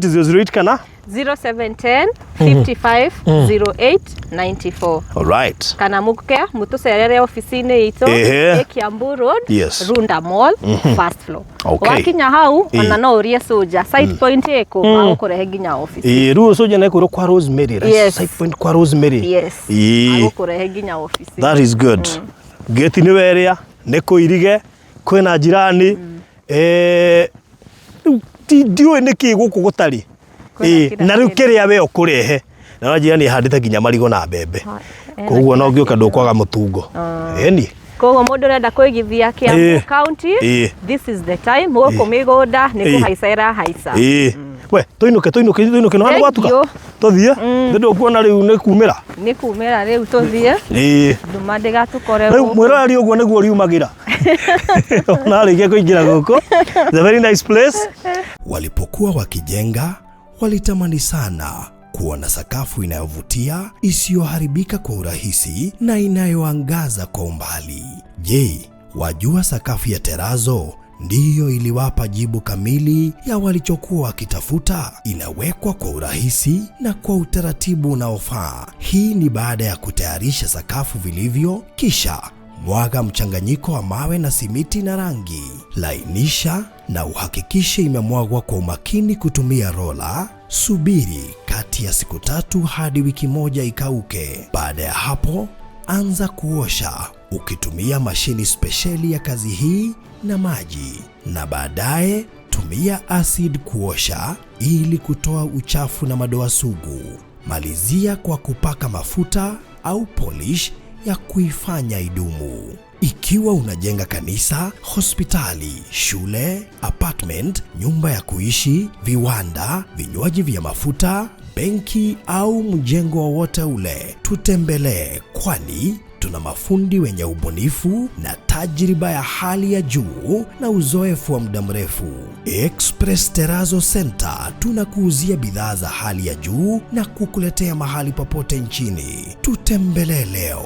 008 kana 0710 55 08 94. Alright. Kana muke mutucerere ofici-inĩ itũ ĩ Kiambu Road. Runda Mall, first floor. Wakinya hau ona no ũrie Soja Site Point ĩkũ, magũkũrehe nginya ofici. Ĩĩ, rĩu Soja nĩ kwa Rosemary, right? Yes. Site Point kwa Rosemary. Yes. Agũkũrehe nginya ofici. That is good. Gate nĩ werĩa, nĩ kũirige, kwĩna jirani. Rĩu ndiũĩ nĩkĩ gũkũ gũtarĩ. Kwĩna Ĩĩ, kila na rĩu kĩndũ. kĩrĩa we ũkũrehe na no jirani ĩhandĩte nginya marigũ na mbembe. Ena Koguo no kila ũngĩũka ndũkwaga mũtungo. Ĩni. Koguo mũndũ ũrenda kũigithia Kiambu County, this is the time. Gũkũ mĩgũnda nĩ kũhaica ĩrahaica. Ĩĩ. We, tũinũke tũinũke tũinũke no Thank gwatuka. you. Tũthiĩ. Nĩ ndũkuona rĩu nĩ kumĩra. Nĩ kumĩra rĩu tũthiĩ. Nduma ndĩgatũkore Rĩu gũkũ. mwĩroreri ũguo nĩguo riumagĩra. Ona arĩkia kũingĩra gũkũ. It's a very nice place. Walipokuwa wakijenga, walitamani sana kuona sakafu inayovutia, isiyoharibika kwa urahisi na inayoangaza kwa umbali. Je, wajua sakafu ya terazo ndiyo iliwapa jibu kamili ya walichokuwa wakitafuta? Inawekwa kwa urahisi na kwa utaratibu unaofaa. Hii ni baada ya kutayarisha sakafu vilivyo, kisha mwaga mchanganyiko wa mawe na simiti na rangi. Lainisha na uhakikishe imemwagwa kwa umakini kutumia rola. Subiri kati ya siku 3 hadi wiki 1 ikauke. Baada ya hapo, anza kuosha ukitumia mashini spesheli ya kazi hii na maji, na baadaye tumia acid kuosha ili kutoa uchafu na madoa sugu. Malizia kwa kupaka mafuta au polish ya kuifanya idumu. Ikiwa unajenga kanisa, hospitali, shule, apartment, nyumba ya kuishi, viwanda, vinywaji vya mafuta, benki au mjengo wowote ule, tutembelee, kwani tuna mafundi wenye ubunifu na tajriba ya hali ya juu na uzoefu wa muda mrefu. Express Terrazzo Center tunakuuzia bidhaa za hali ya juu na kukuletea mahali popote nchini. Tutembelee leo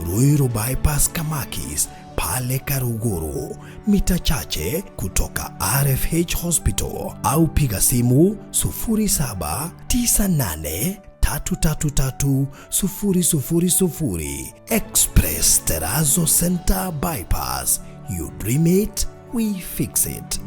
Ruiru Bypass Kamakis pale Karuguru, mita chache kutoka RFH Hospital, au piga simu 0798 333 000. Express Terrazzo Center Bypass. You dream it, we fix it.